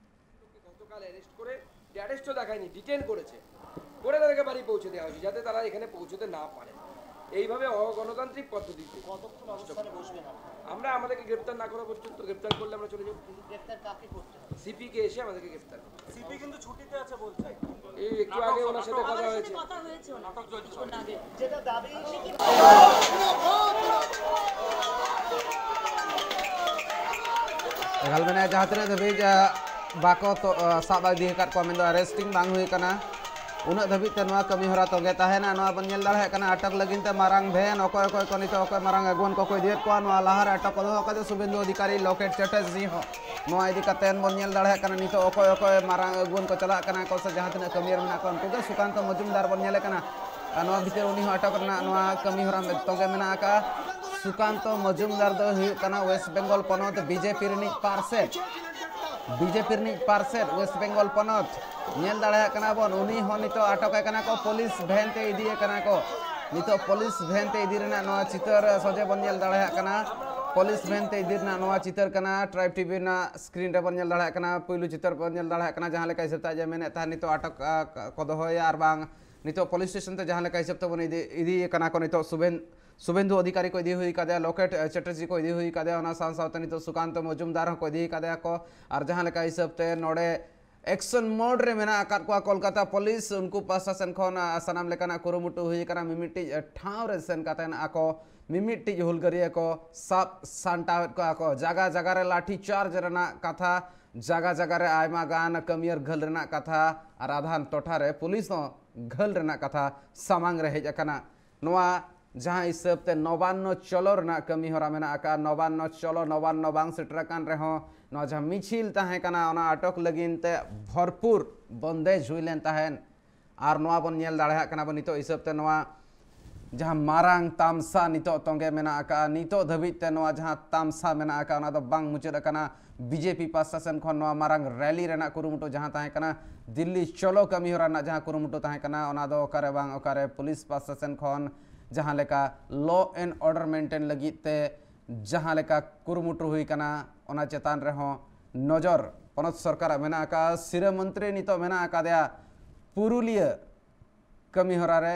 গতকাল অ্যারেস্ট করে, অ্যারেস্টও দেখায়নি, ডিটেন করেছে, করে তাদেরকে বাড়ি পৌঁছে দেওয়া হয়েছে, যাতে তারা এখানে পৌঁছতে না পারে এইভাবে অগণতান্ত্রিক পদ্ধতিতে। কতক্ষণ অবস্থানে বসবেন আপনারা? আমরা আমাদেরকে গ্রেপ্তার না করা পর্যন্ত, গ্রেপ্তার করলে আমরা চলে যাব। কিন্তু গ্রেপ্তার কাকে করতে হবে? সিপিকে এসে আমাদেরকে গ্রেপ্তার করতে হবে। সিপি কিন্তু ছুটিতে আছে বলছে। এই একটু আগে ওনার সাথে কথা হয়েছে। কথা হয়েছে ওনার। নাটক চলছে। যেটা দাবি। ᱮᱠᱟᱞ ᱢᱮᱱᱟᱭᱟ, ᱡᱟᱦᱟᱸ ᱛᱤᱱᱟᱹᱜ ᱫᱷᱟᱹᱵᱤᱡ ᱟ, ᱵᱟᱠᱚ ᱛᱚ, ᱟ, ᱥᱟᱵ ᱤᱫᱤ ᱟᱠᱟᱫ ᱠᱚᱣᱟ, ᱢᱮᱱᱫᱚ ᱟᱨᱮᱥᱴᱤᱝ ᱵᱟᱝ ᱦᱩᱭ ᱟᱠᱟᱱᱟ, ᱩᱱᱟᱹᱜ ᱫᱷᱟᱹᱵᱤᱡ ᱛᱮ ᱱᱚᱣᱟ ᱠᱟᱹᱢᱤ ᱦᱚᱨᱟ ᱛᱚᱸᱜᱮ ᱛᱟᱦᱮᱱᱟ᱾ ᱱᱚᱣᱟ ᱵᱚᱱ ᱧᱮᱞ ᱫᱟᱲᱮᱭᱟᱜ ᱠᱟᱱᱟ, ᱟᱴᱚᱠ ᱞᱟᱹᱜᱤᱫ ᱛᱮ ᱢᱟᱨᱟᱝ ᱵᱷᱮᱱ, ᱚᱠᱚᱭ ᱚᱠᱚᱭ ᱠᱚ ᱱᱤᱛᱚᱜ ᱚᱠᱚᱭ ᱢᱟᱨᱟᱝ ᱟᱹᱜᱩᱣᱟᱹᱱ ᱠᱚᱠᱚ ᱤᱫᱤᱭᱮᱫ ᱠᱚᱣᱟ, ᱱᱚᱣᱟ ᱞᱟᱦᱟᱨᱮ ᱟᱴᱚᱠ ᱠᱚ ᱫᱚᱦᱚ ᱠᱟᱫᱮ ᱥᱩᱵᱮᱱᱫᱩ ᱚᱫᱷᱤᱠᱟᱨᱤ, ᱞᱚᱠᱮᱴ ᱪᱮᱴᱟᱨᱡᱤ ᱦᱚᱸ᱾ ᱱᱚᱣᱟ ᱤᱫᱤ ᱠᱟᱛᱮ ᱵᱚᱱ ᱧᱮᱞ ᱫᱟᱲᱮᱭᱟᱜ ᱠᱟᱱᱟ, ᱱᱤᱛᱚᱜ ᱚᱠᱚᱭ ᱚᱠᱚᱭ ᱢᱟᱨᱟᱝ ᱟᱹᱜᱩᱣᱟᱹᱱ ᱠᱚ ᱪᱟᱞᱟᱜ ᱠᱟᱱᱟ ᱠᱚ ᱥᱮ ᱡᱟᱦᱟᱸ ᱛᱤᱱᱟᱹᱜ ᱠᱟᱹᱢᱤᱭᱟᱹ ᱢᱮᱱᱟᱜ ᱠᱚᱣᱟ, ᱩᱱᱠᱩ ᱜᱮ ᱥᱩᱠᱟᱱᱛᱚ ᱢᱚᱡᱩᱢᱫᱟᱨ ᱵᱚᱱ ᱧᱮᱞᱮ ᱠᱟᱱᱟ᱾ ᱟᱨ ᱱᱚᱣᱟ ᱵᱷᱤᱛᱤᱨ ᱩᱱᱤ ᱦᱚᱸ ᱟᱴᱚᱠ ᱨᱮᱱᱟᱜ ᱱᱚᱣᱟ ᱠᱟᱹᱢᱤ ᱦᱚᱨᱟ ᱛᱚᱸᱜᱮ ᱢᱮᱱᱟᱜ ᱟᱠᱟᱫᱼᱟ᱾ ᱥᱩᱠᱟᱱᱛᱚ ᱢᱚᱡᱩᱢᱫᱟᱨ ᱫᱚᱭ ᱦᱩᱭᱩᱜ ᱠᱟᱱᱟ ᱳᱭᱮᱥᱴ ᱵᱮᱝᱜᱚᱞ ᱯᱚᱱᱚᱛ ᱵᱤᱡᱮᱯᱤ ᱨᱤᱱᱤᱡ ᱯᱟᱨᱥᱮᱛ, ᱵᱤᱡᱮᱯᱤ ᱨᱤᱱᱤᱡ ᱯᱟᱨᱥᱮᱛ ᱳᱭᱮᱥᱴ ᱵᱮᱝᱜᱚᱞ ᱯᱚᱱᱚᱛ᱾ ᱧᱮᱞ ᱫᱟᱲᱮᱭᱟᱜ ᱠᱟᱱᱟ ᱵᱚᱱ, ᱩᱱᱤ ᱦᱚᱸ ᱱᱤᱛᱚᱜ ᱟᱴᱚᱠ ᱮ ᱠᱟᱱᱟ ᱠᱚ, ᱯᱩᱞᱤᱥ ᱵᱷᱮᱱ ᱛᱮ ᱤᱫᱤᱭᱮ ᱠᱟᱱᱟ ᱠᱚ᱾ ᱱᱤᱛᱚᱜ ᱯᱩᱞᱤᱥ ᱵᱷᱮᱱ ᱛᱮ ᱤᱫᱤ ᱨᱮᱱᱟᱜ ᱱᱚᱣᱟ ᱪᱤᱛᱟᱹᱨ ᱥᱚᱡᱷᱮ ᱵᱚᱱ ᱧᱮᱞ ᱫᱟᱲᱮᱭᱟᱜ ᱠᱟᱱᱟ᱾ ᱯᱩᱞᱤᱥ ᱵᱷᱮᱱ ᱛᱮ ᱤᱫᱤ ᱨᱮᱱᱟᱜ ᱱᱚᱣᱟ ᱪᱤᱛᱟᱹᱨ ᱠᱟᱱᱟ, ᱴᱨᱟᱭᱤᱵᱽ ᱴᱤᱵᱷᱤ ᱨᱮᱱᱟᱜ ᱥᱠᱨᱤᱱ ᱨᱮᱵᱚᱱ ᱧᱮᱞ ᱫᱟᱲᱮᱭᱟᱜ ᱠᱟᱱᱟ᱾ ᱯᱩᱭᱞᱩ ᱪᱤᱛᱟᱹᱨ ᱵᱚᱱ ᱧᱮᱞ ᱫᱟᱲᱮᱭᱟᱜ ᱠᱟᱱᱟ, ᱡᱟᱦᱟᱸ ᱞᱮᱠᱟ ᱦᱤᱥᱟᱹᱵ ᱛᱮ ᱟᱡ ᱮ ᱢᱮᱱᱮᱫ ᱛᱟᱦᱮᱸᱫ ᱱᱤᱛᱚᱜ ᱟᱴᱚᱠ, ᱟ, ᱠᱚ ᱫᱚᱦᱚᱭᱮᱭᱟ ᱟᱨ ᱵᱟᱝ ᱱᱤᱛᱚᱜ ᱯᱩᱞᱤᱥ ᱥᱴᱮᱥᱚᱱ ᱛᱮ ᱡᱟᱦᱟᱸ ᱞᱮᱠᱟ ᱦᱤᱥᱟᱹᱵ ᱛᱮᱵᱚᱱ ᱤᱫᱤ, ᱤᱫᱤᱭᱮ ᱠᱟᱱᱟ ᱠᱚ ᱱᱤᱛᱚᱜ ᱥᱩᱵᱮᱱ-, ᱥᱩᱵᱮᱱᱫᱩ ᱚᱫᱷᱤᱠᱟᱨᱤ ᱠᱚ ᱤᱫᱤ ᱦᱩᱭ ᱠᱟᱫᱮᱭᱟ, ᱞᱚᱠᱮᱴ, ᱮ, ᱪᱮᱴᱟᱨᱡᱤ ᱠᱚ ᱤᱫᱤ ᱦᱩᱭ ᱠᱟᱫᱮᱭᱟ, ᱚᱱᱟ ᱥᱟᱶ ᱥᱟᱶᱛᱮ ᱱᱤᱛᱚᱜ ᱥᱩᱠᱟᱱᱛᱚ ᱢᱚᱡᱩᱢᱫᱟᱨ ᱦᱚᱸᱠᱚ ᱤᱫᱤ ᱠᱟᱫᱮᱭᱟ ᱠᱚ᱾ ᱟᱨ ᱡᱟᱦᱟᱸ ᱞᱮᱠᱟ ᱦᱤᱥᱟᱹᱵ ᱛᱮ ᱱᱚᱰᱮ ᱮᱠᱥᱚᱱ ᱢᱳᱰ ᱨᱮ ᱢᱮᱱᱟᱜ ᱟᱠᱟᱫ ᱠᱚᱣᱟ ᱠᱳᱞᱠᱟᱛᱟ ᱯᱩᱞᱤᱥ, ᱩᱱᱠᱩ ᱯᱟᱦᱴᱟ ᱥᱮᱱ ᱠᱷᱚᱱ, ᱟ, ᱥᱟᱱᱟᱢ ᱞᱮᱠᱟᱱᱟᱜ ᱠᱩᱨᱩᱢᱩᱴᱩ ᱦᱩᱭ ᱟᱠᱟᱱᱟ᱾ ᱢᱤᱢᱤᱫᱴᱤᱡ, ᱟ, ᱴᱷᱟᱶ ᱨᱮ ᱥᱮᱱ ᱠᱟᱛᱮ ᱟᱠᱚ ᱢᱤᱢᱤᱫᱴᱤᱡ ᱦᱩᱞᱜᱟᱹᱨᱤᱭᱟᱹ ᱠᱚ ᱥᱟᱵ ᱥᱟᱢᱴᱟᱣᱮᱫ ᱠᱚᱣᱟ ᱠᱚ᱾ ᱡᱟᱜᱟ ᱡᱟᱜᱟ ᱨᱮ ᱞᱟᱴᱷᱤ ᱪᱟᱨᱡᱽ ᱨᱮᱱᱟᱜ ᱠᱟᱛᱷᱟ, ᱡᱟᱜᱟ ᱡᱟᱜᱟ ᱨᱮ ᱟᱭᱢᱟ ᱜᱟᱱ ᱠᱟᱹᱢᱤᱭᱟᱹᱨ ᱜᱷᱟᱹᱞ ᱨᱮᱱᱟᱜ ᱠᱟᱛᱷᱟ, ᱟᱨ ᱟᱫᱷᱟᱱ ᱴᱚᱴᱷᱟ ᱨᱮ ᱯᱩᱞᱤᱥ ᱦᱚᱸ ᱜᱷᱟᱹᱞ ᱨᱮᱱᱟᱜ ᱠᱟᱛᱷᱟ ᱥᱟᱢᱟᱝ ᱨᱮ ᱦᱮᱡ ᱟᱠᱟᱱᱟ᱾ ᱱᱚᱣᱟ ᱡᱟᱦᱟᱸ ᱦᱤᱥᱟᱹᱵ ᱛᱮ ᱱᱚᱵᱟᱱᱱᱚ ᱪᱚᱞᱚ ᱨᱮᱱᱟᱜ ᱠᱟᱹᱢᱤ ᱦᱚᱨᱟ ᱢᱮᱱᱟᱜ ᱟᱠᱟᱫᱼᱟ, ᱱᱚᱵᱟᱱᱱᱚ ᱪᱚᱞᱚ, ᱱᱚᱵᱟᱱᱱᱚ ᱵᱟᱝ ᱥᱮᱴᱮᱨ ᱟᱠᱟᱱ ᱨᱮᱦᱚᱸ ᱱᱚᱣᱟ ᱡᱟᱦᱟᱸ ᱢᱤᱪᱷᱤᱞ ᱛᱟᱦᱮᱸ ᱠᱟᱱᱟ, ᱚᱱᱟ ᱟᱴᱚᱠ ᱞᱟᱹᱜᱤᱫ ᱛᱮ ᱵᱷᱚᱨᱯᱩᱨ ᱵᱚᱱᱫᱮᱡᱽ ᱦᱩᱭ ᱞᱮᱱ ᱛᱟᱦᱮᱸᱫ᱾ ᱟᱨ ᱱᱚᱣᱟ ᱵᱚᱱ ᱧᱮᱞ ᱫᱟᱲᱮᱭᱟᱜ ᱠᱟᱱᱟ ᱵᱚᱱ ᱱᱤᱛᱚᱜ ᱦᱤᱥᱟᱹᱵ ᱛᱮ, ᱱᱚᱣᱟ ᱡᱟᱦᱟᱸ ᱢᱟᱨᱟᱝ ᱛᱟᱢᱥᱟ ᱱᱤᱛᱚᱜ ᱛᱚᱸᱜᱮ ᱢᱮᱱᱟᱜ ᱟᱠᱟᱫᱼᱟ, ᱱᱤᱛᱚᱜ ᱫᱷᱟᱹᱵᱤᱡ ᱛᱮ ᱱᱚᱣᱟ ᱡᱟᱦᱟᱸ ᱛᱟᱢᱥᱟ ᱢᱮᱱᱟᱜ ᱟᱠᱟᱫᱼᱟ, ᱚᱱᱟ ᱫᱚ ᱵᱟᱝ ᱢᱩᱪᱟᱹᱫ ᱟᱠᱟᱱᱟ᱾ ᱵᱤᱡᱮᱯᱤ ᱯᱟᱥᱴᱟ ᱥᱮᱱ ᱠᱷᱚᱱ ᱱᱚᱣᱟ ᱢᱟᱨᱟᱝ ᱨᱮᱞᱤ ᱨᱮᱱᱟᱜ ᱠᱩᱨᱩᱢᱩᱴᱩ ᱡᱟᱦᱟᱸ ᱛᱟᱦᱮᱸ ᱠᱟᱱᱟ, ᱫᱤᱞᱞᱤ ᱪᱚᱞᱚ ᱠᱟᱹᱢᱤᱦᱚᱨᱟ ᱨᱮᱱᱟᱜ ᱡᱟᱦᱟᱸ ᱠᱩᱨᱩᱢᱩᱴᱩ ᱛᱟᱦᱮᱸ ᱠᱟᱱᱟ, ᱚᱱᱟ ᱫᱚ ᱚᱠᱟᱨᱮ ᱵᱟᱝ ᱚᱠᱟᱨᱮ ᱯᱩᱞᱤᱥ ᱯᱟᱥᱴᱟ ᱥᱮᱱ ᱠᱷᱚᱱ ᱡᱟᱦᱟᱸ ᱞᱮᱠᱟ law and order maintain ᱞᱟᱹᱜᱤᱫ ᱛᱮ ᱡᱟᱦᱟᱸ ᱞᱮᱠᱟ ᱠᱩᱨᱩᱢᱩᱴᱩ ᱦᱩᱭ ᱠᱟᱱᱟ, ᱚᱱᱟ ᱪᱮᱛᱟᱱ ᱨᱮᱦᱚᱸ ᱱᱚᱡᱚᱨ ᱯᱚᱱᱚᱛ ᱥᱚᱨᱠᱟᱨᱟᱜ ᱢᱮᱱᱟᱜ ᱟᱠᱟᱫᱼᱟ᱾ ᱥᱤᱨᱟᱹ ᱢᱚᱱᱛᱨᱤ ᱱᱤᱛᱚᱜ ᱢᱮᱱᱟᱜ ᱟᱠᱟᱫᱮᱭᱟ ᱯᱩᱨᱩᱞᱤᱭᱟᱹ ᱠᱟᱹᱢᱤᱦᱚᱨᱟ ᱨᱮ,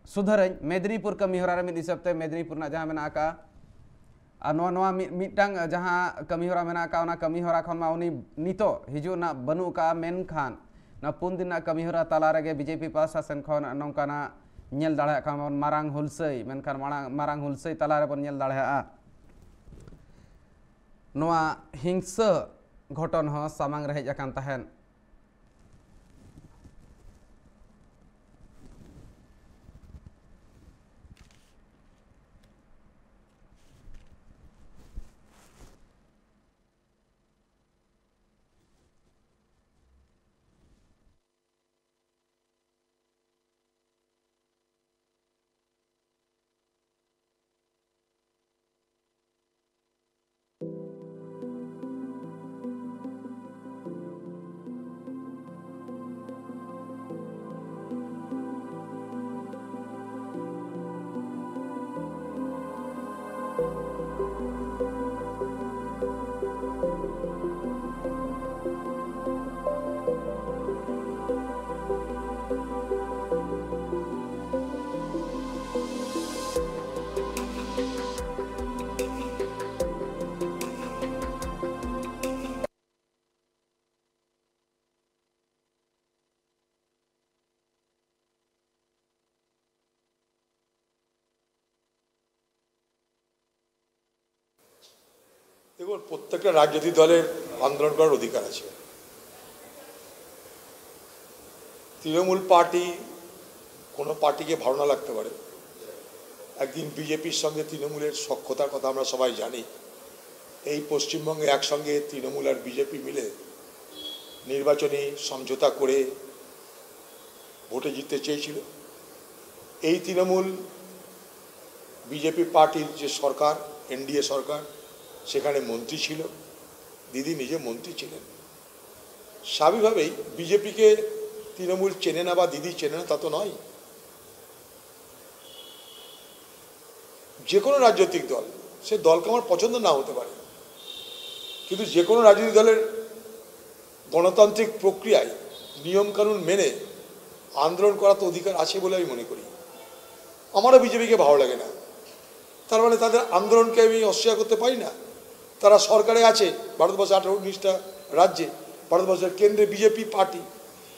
ᱥᱩᱫᱷᱟᱹᱨᱟᱹᱧ, ᱢᱮᱫᱽᱱᱤᱯᱩᱨ ᱠᱟᱹᱢᱤᱦᱚᱨᱟ ᱨᱮ ᱢᱤᱫ ᱦᱤᱥᱟᱹᱵ ᱛᱮ ᱢᱮᱫᱽᱱᱤᱯᱩᱨ ᱨᱮᱱᱟᱜ ᱡᱟᱦᱟᱸ ᱢᱮᱱᱟᱜ ᱟᱠᱟᱫᱼᱟ, ᱟᱨ ᱱᱚᱣᱟ, ᱱᱚᱣᱟ ᱢᱤᱫ, ᱢᱤᱫᱴᱟᱝ ᱡᱟᱦᱟᱸ ᱠᱟᱹᱢᱤᱦᱚᱨᱟ ᱢᱮᱱᱟᱜ ᱟᱠᱟᱫᱼᱟ, ᱚᱱᱟ ᱠᱟᱹᱢᱤᱦᱚᱨᱟ ᱠᱷᱚᱱ ᱢᱟ ᱩᱱᱤ ᱱᱤᱛᱚᱜ ᱦᱤᱡᱩᱜ ᱨᱮᱱᱟᱜ ᱵᱟᱹᱱᱩᱜ ᱟᱠᱟᱫᱼᱟ, ᱢᱮᱱᱠᱷᱟᱱ ᱱᱚᱣᱟ ᱯᱩᱱ ᱫᱤᱱ ᱨᱮᱱᱟᱜ ᱠᱟᱹᱢᱤᱦᱚᱨᱟ ᱛᱟᱞᱟ ᱨᱮᱜᱮ ᱵᱤᱡᱮᱯᱤ ᱯᱟᱦᱴᱟ ᱥᱮᱱ ᱠᱷᱚᱱ ᱱᱚᱝᱠᱟᱱᱟᱜ ᱧᱮᱞ ᱫᱟᱲᱮᱭᱟᱜ ᱠᱟᱱᱟ ᱵᱚᱱ, ᱢᱟᱨᱟᱝ ᱦᱩᱞᱥᱟᱹᱭ, ᱢᱮᱱᱠᱷᱟᱱ ᱢᱟᱲᱟᱝ, ᱢᱟᱨᱟᱝ ᱦᱩᱞᱥᱟᱹᱭ ᱛᱟᱞᱟ ᱨᱮᱵᱚᱱ ᱧᱮᱞ ᱫᱟᱲᱮᱭᱟᱜᱼᱟ ᱱᱚᱣᱟ ᱦᱤᱝᱥᱟᱹ ᱜᱷᱚᱴᱚᱱ ᱦᱚᱸ ᱥᱟᱢᱟᱝ ᱨᱮ ᱦᱮᱡ ᱟᱠᱟᱱ ᱛᱟᱦᱮᱸᱫ᱾ দেখুন, প্রত্যেকটা রাজনৈতিক দলের আন্দোলন করার অধিকার আছে। তৃণমূল পার্টি, কোনো পার্টিকে ভালো না লাগতে পারে, একদিন বিজেপির সঙ্গে তৃণমূলের সখ্যতার কথা আমরা সবাই জানি। এই পশ্চিমবঙ্গে একসঙ্গে তৃণমূল আর বিজেপি মিলে নির্বাচনী সমঝোতা করে ভোটে জিততে চেয়েছিল। এই তৃণমূল বিজেপি পার্টির যে সরকার, এনডিএ সরকার, সেখানে মন্ত্রী ছিল, দিদি নিজে মন্ত্রী ছিলেন। স্বাভাবিকভাবেই বিজেপিকে তৃণমূল চেনে না বা দিদি চেনে না, তা তো নয়। যে কোনো রাজনৈতিক দল, সে দলকে আমার পছন্দ না হতে পারে, কিন্তু যে কোনো রাজনৈতিক দলের গণতান্ত্রিক প্রক্রিয়ায় নিয়মকানুন মেনে আন্দোলন করার তো অধিকার আছে বলে আমি মনে করি। আমারও বিজেপিকে ভালো লাগে না, তার মানে তাদের আন্দোলনকে আমি অস্বীকার করতে পারি না। তারা সরকারে আছে, ভারতবর্ষে আঠারো উনিশটা রাজ্যে, ভারতবর্ষের কেন্দ্রে বিজেপি পার্টি,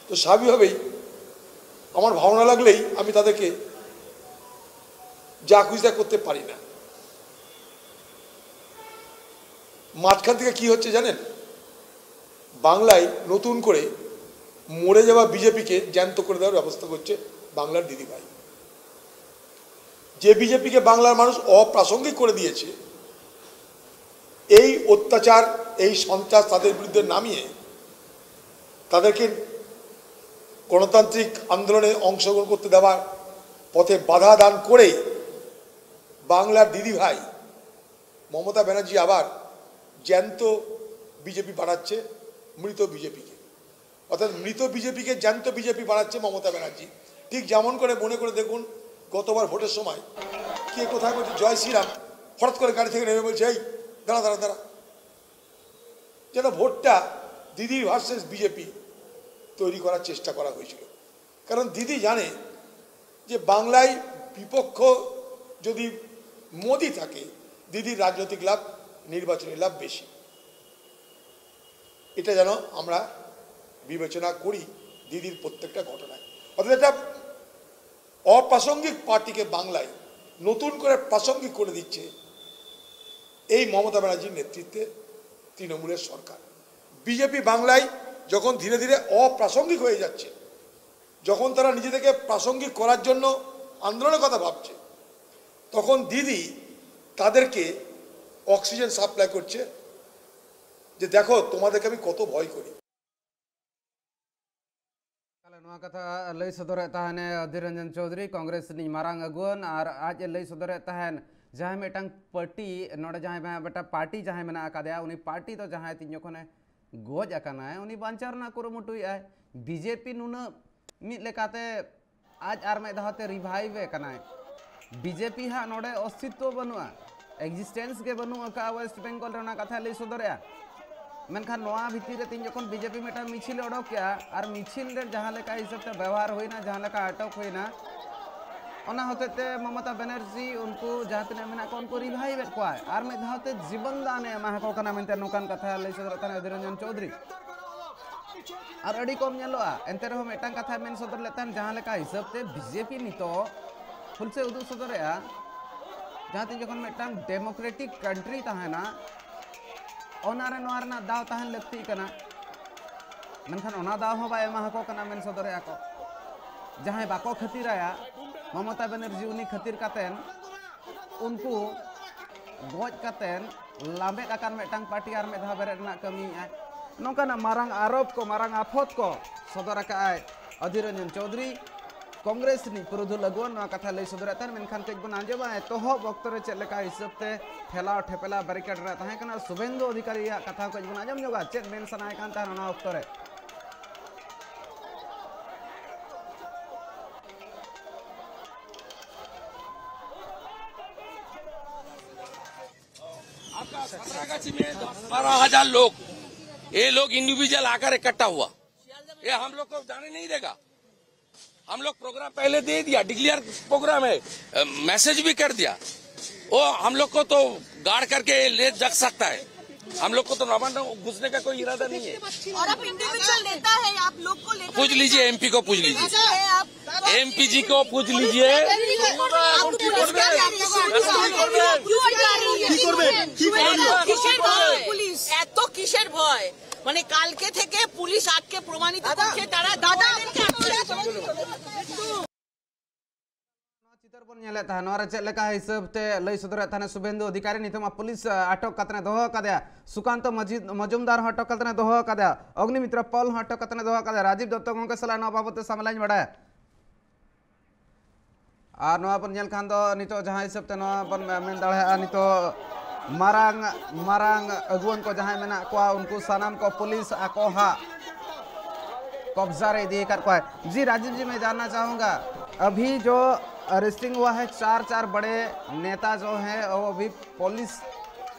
তো স্বাভাবিকভাবেই আমার ভালো না লাগলেই আমি তাদেরকে যা খুশি তা করতে পারি না। মাঝখান থেকে কি হচ্ছে জানেন? বাংলায় নতুন করে মরে যাওয়া বিজেপিকে জ্যান্ত করে দেওয়ার ব্যবস্থা করছে বাংলার দিদিভাই। যে বিজেপিকে বাংলার মানুষ অপ্রাসঙ্গিক করে দিয়েছে, এই অত্যাচার, এই সন্ত্রাস তাদের বিরুদ্ধে নামিয়ে তাদেরকে গণতান্ত্রিক আন্দোলনে অংশগ্রহণ করতে দেওয়ার পথে বাধা দান করে বাংলার দিদিভাই মমতা ব্যানার্জি আবার জ্যান্ত বিজেপি বানাচ্ছে, মৃত বিজেপিকে। অর্থাৎ মৃত বিজেপিকে জ্যান্ত বিজেপি বানাচ্ছে মমতা ব্যানার্জি। ঠিক যেমন করে, মনে করে দেখুন, গতবার ভোটের সময় কে কোথায় বলছে "জয় শ্রীরাম", হঠাৎ করে গাড়ি থেকে নেমে বলছে "এই দাঁড়া, দাঁড়া, দাঁড়া", যেন ভোটটা দিদি ভার্সেস বিজেপি তৈরি করার চেষ্টা করা হয়েছিল। কারণ দিদি জানে যে বাংলায় বিপক্ষ যদি মোদি থাকে, দিদির রাজনৈতিক লাভ, নির্বাচনী লাভ বেশি। এটা যেন আমরা বিবেচনা করি দিদির প্রত্যেকটা ঘটনায়। অর্থাৎ একটা অপ্রাসঙ্গিক পার্টিকে বাংলায় নতুন করে প্রাসঙ্গিক করে দিচ্ছে এই মমতা ব্যানার্জির নেতৃত্বে তৃণমূলের সরকার। বিজেপি বাংলায় যখন ধীরে ধীরে অপ্রাসঙ্গিক হয়ে যাচ্ছে, যখন তারা নিজেদেরকে প্রাসঙ্গিক করার জন্য আন্দোলনের কথা ভাবছে, তখন দিদি তাদেরকে অক্সিজেন সাপ্লাই করছে, যে দেখো তোমাদেরকে আমি কত ভয় করি। ᱛᱟᱦᱚᱞᱮ ᱱᱚᱣᱟ ᱠᱟᱛᱷᱟ ᱞᱟᱹᱭ ᱥᱚᱫᱚᱨᱮᱫ ᱛᱟᱦᱮᱱᱮ ᱚᱫᱷᱤᱨ ᱨᱚᱧᱡᱚᱱ ᱪᱳᱣᱫᱷᱩᱨᱤ, ᱠᱚᱝᱜᱨᱮᱥ ᱨᱤᱱᱤᱡ ᱢᱟᱨᱟᱝ ᱟᱹᱜᱩᱣᱟᱹᱱ, ᱟᱨ ᱟᱡ ᱮ ᱞᱟᱹᱭ ᱥᱚᱫᱚᱨᱮᱫ ᱛᱟᱦᱮᱱ ᱡᱟᱦᱟᱸᱭ ᱢᱤᱫᱴᱟᱝ ᱯᱟᱨᱴᱤ, ᱱᱚᱰᱮ ᱡᱟᱦᱟᱸᱭ ᱢᱤᱫᱴᱟᱝ ᱯᱟᱨᱴᱤ ᱡᱟᱦᱟᱸᱭ ᱢᱮᱱᱟᱜ ᱟᱠᱟᱫᱮᱭᱟ, ᱩᱱᱤ ᱯᱟᱨᱴᱤ ᱫᱚ ᱡᱟᱦᱟᱸᱭ ᱛᱤᱧ ᱡᱚᱠᱷᱚᱱᱮ ᱜᱚᱡ ᱟᱠᱟᱱᱟᱭ, ᱩᱱᱤ ᱵᱟᱧᱪᱟᱣ ᱨᱮᱱᱟᱜ ᱠᱩᱨᱩᱢᱩᱴᱩᱭᱮᱫᱟᱭ᱾ ᱵᱤᱡᱮᱯᱤ ᱱᱩᱱᱟᱹᱜ ᱢᱤᱫ ᱞᱮᱠᱟᱛᱮ ᱟᱡ ᱟᱨ ᱢᱤᱫ ᱫᱷᱟᱣ ᱛᱮ ᱨᱤᱵᱷᱟᱭᱤᱵᱷ ᱮ ᱠᱟᱱᱟᱭ᱾ ᱵᱤᱡᱮᱯᱤ ᱦᱟᱸᱜ ᱱᱚᱰᱮ ᱚᱥᱛᱤᱛᱣᱚ ᱵᱟᱹᱱᱩᱜᱼᱟ, ᱮᱠᱡᱤᱥᱴᱮᱱᱥ ᱜᱮ ᱵᱟᱹᱱᱩᱜ ᱟᱠᱟᱫᱼᱟ ᱳᱭᱮᱥᱴ ᱵᱮᱝᱜᱚᱞ ᱨᱮ, ᱚᱱᱟ ᱠᱟᱛᱷᱟᱭ ᱞᱟᱹᱭ ᱥᱚᱫᱚᱨᱮᱜᱼᱟ᱾ ᱢᱮᱱᱠᱷᱟᱱ ᱱᱚᱣᱟ ᱵᱷᱤᱛᱤᱨ ᱨᱮ ᱛᱤᱧ ᱡᱚᱠᱷᱚᱱ ᱵᱤᱡᱮᱯᱤ ᱢᱤᱫᱴᱟᱝ ᱢᱤᱪᱷᱤᱞ ᱮ ᱚᱰᱚᱠ ᱠᱮᱜᱼᱟ, ᱟᱨ ᱢᱤᱪᱷᱤᱞ ᱨᱮ ᱡᱟᱦᱟᱸ ᱞᱮᱠᱟ ᱦᱤᱥᱟᱹᱵ ᱛᱮ ᱵᱮᱣᱦᱟᱨ ᱦᱩᱭᱱᱟ, ᱡᱟᱦᱟᱸ ᱞᱮᱠᱟ ᱟᱴᱚᱠ ᱦᱩᱭᱱᱟ, ᱚᱱᱟ ᱦᱚᱛᱮᱡ ᱛᱮ ᱢᱚᱢᱚᱛᱟ ᱵᱮᱱᱟᱨᱡᱤ ᱩᱱᱠᱩ ᱡᱟᱦᱟᱸ ᱛᱤᱱᱟᱹᱜ ᱢᱮᱱᱟᱜ ᱠᱚᱣᱟ ᱩᱱᱠᱩ ᱨᱤᱵᱷᱟᱭᱤᱵᱷ ᱮᱫ ᱠᱚᱣᱟᱭ, ᱟᱨ ᱢᱤᱫ ᱫᱷᱟᱣ ᱛᱮ ᱡᱤᱵᱚᱱ ᱫᱟᱱ ᱮ ᱮᱢᱟ ᱠᱚ ᱠᱟᱱᱟ ᱢᱮᱱᱛᱮ ᱱᱚᱝᱠᱟᱱ ᱠᱟᱛᱷᱟ ᱞᱟᱹᱭ ᱥᱚᱫᱚᱨᱮᱫ ᱛᱟᱦᱮᱱᱟ ᱚᱫᱷᱤᱨ ᱨᱚᱧᱡᱚᱱ ᱪᱳᱣᱫᱷᱩᱨᱤ᱾ ᱟᱨ ᱟᱹᱰᱤ ᱠᱚᱢ ᱧᱮᱞᱚᱜᱼᱟ᱾ ᱮᱱᱛᱮ ᱨᱮᱦᱚᱸ ᱢᱤᱫᱴᱟᱝ ᱠᱟᱛᱷᱟᱭ ᱢᱮᱱ ᱥᱚᱫᱚᱨ ᱞᱮᱫ ᱛᱟᱦᱮᱱ, ᱡᱟᱦᱟᱸ ᱞᱮᱠᱟ ᱦᱤᱥᱟᱹᱵ ᱛᱮ ᱵᱤᱡᱮᱯᱤ ᱱᱤᱛᱚᱜ ᱦᱩᱞᱥᱟᱹᱭ ᱩᱫᱩᱜ ᱥᱚᱫᱚᱨᱮᱜᱼᱟ, ᱡᱟᱦᱟᱸ ᱛᱤᱱ ᱡᱚᱠᱷᱚᱱ ᱢᱤᱫᱴᱟᱝ ᱰᱮᱢᱳᱠᱨᱮᱴᱤᱠ ᱠᱟᱱᱴᱨᱤ ᱛᱟᱦᱮᱱᱟ, ᱚᱱᱟ ᱨᱮ ᱱᱚᱣᱟ ᱨᱮᱱᱟᱜ ᱫᱟᱣ ᱛᱟᱦᱮᱱ ᱞᱟᱹᱠᱛᱤᱜ ᱠᱟᱱᱟ, ᱢᱮᱱᱠᱷᱟᱱ ᱚᱱᱟ ᱫᱟᱣ ᱦᱚᱸ ᱵᱟᱭ ᱮᱢᱟ ᱠᱚ ᱠᱟᱱᱟ ᱢᱮᱱ ᱥᱚᱫᱚᱨᱮᱜᱼᱟ ᱠᱚ᱾ ᱡᱟᱦᱟᱸᱭ ᱵᱟᱠᱚ ᱠᱷᱟᱹᱛᱤᱨᱟᱭᱟ ᱢᱚᱢᱚᱛᱟ ᱵᱮᱱᱟᱨᱡᱤ, ᱩᱱᱤ ᱠᱷᱟᱹᱛᱤᱨ ᱠᱟᱛᱮᱱ ᱩᱱᱠᱩ ᱜᱚᱡ ᱠᱟᱛᱮᱱ ᱞᱟᱸᱵᱮᱫ ᱟᱠᱟᱱ ᱢᱤᱫᱴᱟᱝ ᱯᱟᱨᱴᱤ ᱟᱨ ᱢᱤᱫ ᱫᱷᱟᱣ ᱵᱮᱨᱮᱫ ᱨᱮᱱᱟᱜ ᱠᱟᱹᱢᱤᱭᱮᱫᱼᱟᱭ᱾ ᱱᱚᱝᱠᱟᱱᱟᱜ ᱢᱟᱨᱟᱝ ᱟᱨᱳᱯ ᱠᱚ, ᱢᱟᱨᱟᱝ ᱟᱯᱷᱚᱛ ᱠᱚ ᱥᱚᱫᱚᱨ ᱟᱠᱟᱫᱼᱟᱭ ᱚᱫᱷᱤᱨ ᱨᱚᱧᱡᱚᱱ ᱪᱳᱣᱫᱷᱩᱨᱤ᱾ ᱠᱚᱝᱜᱨᱮᱥ ᱨᱤᱱᱤᱡ ᱯᱩᱨᱩᱫᱷᱩᱞ ᱟᱹᱜᱩᱣᱟᱹᱱ ᱱᱚᱣᱟ ᱠᱟᱛᱷᱟ ᱞᱟᱹᱭ ᱥᱚᱫᱚᱨᱮᱫ ᱛᱟᱦᱮᱱ, ᱢᱮᱱᱠᱷᱟᱱ ᱠᱟᱹᱡ ᱵᱚᱱ ᱟᱸᱡᱚᱢᱟ ᱮᱛᱚᱦᱚᱵ ᱚᱠᱛᱚ ᱨᱮ ᱪᱮᱫ ᱞᱮᱠᱟ ᱦᱤᱥᱟᱹᱵ ᱛᱮ ᱴᱷᱮᱞᱟᱣ ᱴᱷᱮᱯᱮᱞᱟ ᱵᱮᱨᱤᱠᱮᱰ ᱨᱮ ᱛᱟᱦᱮᱸ ᱠᱟᱱᱟ᱾ ᱥᱩᱵᱷᱮᱱᱫᱩ ᱚᱫᱷᱤᱠᱟᱨᱤᱭᱟᱜ ᱠᱟᱛᱷᱟ ᱠᱟᱹᱡ ᱵᱚᱱ ᱟᱸᱡᱚᱢ ᱧᱚᱜᱟ, ᱪᱮᱫ ᱢᱮᱱ ᱥᱟᱱᱟᱭᱮ ᱠᱟᱱ ᱛᱟᱦᱮᱱ ᱚᱱᱟ ᱚᱠᱛᱚ ᱨᱮ᱾ आपका सत्रह का में बारह हजार लोग, ये लोग इंडिविजुअल आकर इकट्ठा हुआ, ये हम लोग को जाने नहीं देगा। हम लोग प्रोग्राम पहले दे दिया, डिक्लेयर प्रोग्राम है, मैसेज भी कर दिया। वो हम लोग को तो गाड़ करके ले जा सकता है, हम लोग को तो रवाना घुसने का कोई इरादा नहीं है। और आप इंडिविजुअल नेता है, आप लोग को लेकर पूछ लीजिए, एमपी को पूछ लीजिए, है आप। एमपी जी को पूछ लीजिए। आपको पुलिस क्या कह रही है? क्यों हटा रही है? কি করবে? কি করবে? পুলিশ এত কিসের ভয়? মানে কালকে থেকে পুলিশ আটকে প্রমাণিত করছে তারা দাদা। ᱧᱮᱞᱮᱫ ᱛᱟᱦᱮᱸ, ᱱᱚᱣᱟ ᱨᱮ ᱪᱮᱫ ᱞᱮᱠᱟ ᱦᱤᱥᱟᱹᱵ ᱛᱮ ᱞᱟᱹᱭ ᱥᱚᱫᱚᱨᱮᱫ ᱛᱟᱦᱮᱸ ᱥᱩᱵᱷᱮᱱᱫᱩ ᱚᱫᱷᱤᱠᱟᱨᱤ? ᱱᱤᱛᱚᱜ ᱢᱟ ᱯᱩᱞᱤᱥ, ᱟ, ᱟᱴᱚᱠ ᱠᱟᱛᱮ ᱫᱚᱦᱚ ᱟᱠᱟᱫᱮᱭᱟ᱾ ᱥᱩᱠᱟᱱᱛᱚ ᱢᱟᱡᱤ-, ᱢᱚᱡᱩᱢᱫᱟᱨ ᱦᱚᱸ ᱟᱴᱚᱠ ᱠᱟᱛᱮ ᱫᱚᱦᱚ ᱟᱠᱟᱫᱮᱭᱟ, ᱚᱜᱽᱱᱤᱢᱤᱛᱨᱟ ᱯᱚᱞ ᱦᱚᱸ ᱟᱴᱚᱠ ᱠᱟᱛᱮ ᱫᱚᱦᱚ ᱟᱠᱟᱫᱮᱭᱟ᱾ ᱨᱟᱡᱤᱵ ᱫᱚᱛᱛᱚ ᱜᱚᱢᱠᱮ ᱥᱟᱞᱟᱜ ᱱᱚᱣᱟ ᱵᱟᱵᱚᱫ ᱛᱮ ᱥᱟᱢᱮᱞᱟᱧ ᱵᱟᱲᱟᱭᱟ᱾ ᱟᱨ ᱱᱚᱣᱟ ᱵᱚᱱ ᱧᱮᱞ ᱠᱷᱟᱱ ᱫᱚ ᱱᱤᱛᱚᱜ ᱡᱟᱦᱟᱸ ᱦᱤᱥᱟᱹᱵ ᱛᱮ ᱱᱚᱣᱟ ᱵᱚᱱ ᱢᱮᱱ ᱫᱟᱲᱮᱭᱟᱜᱼᱟ, ᱱᱤᱛᱚᱜ ᱢᱟᱨᱟᱝ, ᱢᱟᱨᱟᱝ ᱟᱹᱜᱩᱣᱟᱹᱱ ᱠᱚ ᱡᱟᱦᱟᱸᱭ ᱢᱮᱱᱟᱜ ᱠᱚᱣᱟ, ᱩᱱᱠᱩ ᱥᱟᱱᱟᱢ ᱠᱚ ᱯᱩᱞᱤᱥ ᱟᱠᱚ ᱦᱟᱸᱜ ᱠᱚᱵᱡᱟ ᱨᱮ ᱤᱫᱤ ᱟᱠᱟᱫ ᱠᱚᱣᱟᱭ᱾ जी राजीव जी, मैं जानना चाहूँगा, अभी जो अरेस्टिंग हुआ है, चार, चार बड़े नेता जो हैं, वो अभी पुलिस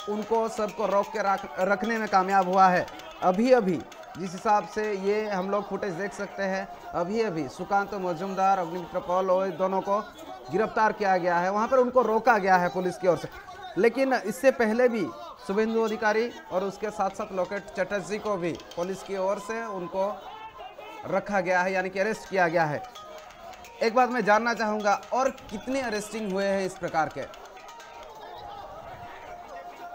उनको सबको रोक के रख, रखने में कामयाब हुआ है। अभी, अभी जिस हिसाब से ये हम लोग फुटेज देख सकते हैं, अभी, अभी सुकांत मजूमदार, अग्निमित्र पॉल, वो दोनों को गिरफ्तार किया गया है, वहाँ पर उनको रोका गया है पुलिस की ओर से। लेकिन इससे पहले भी शुभेंदु अधिकारी और उसके साथ साथ लोकेट चटर्जी को भी पुलिस की ओर से उनको रखा गया है, यानी कि अरेस्ट किया गया है। एक बात मैं जानना चाहूँगा, और कितने अरेस्टिंग हुए हैं इस प्रकार के?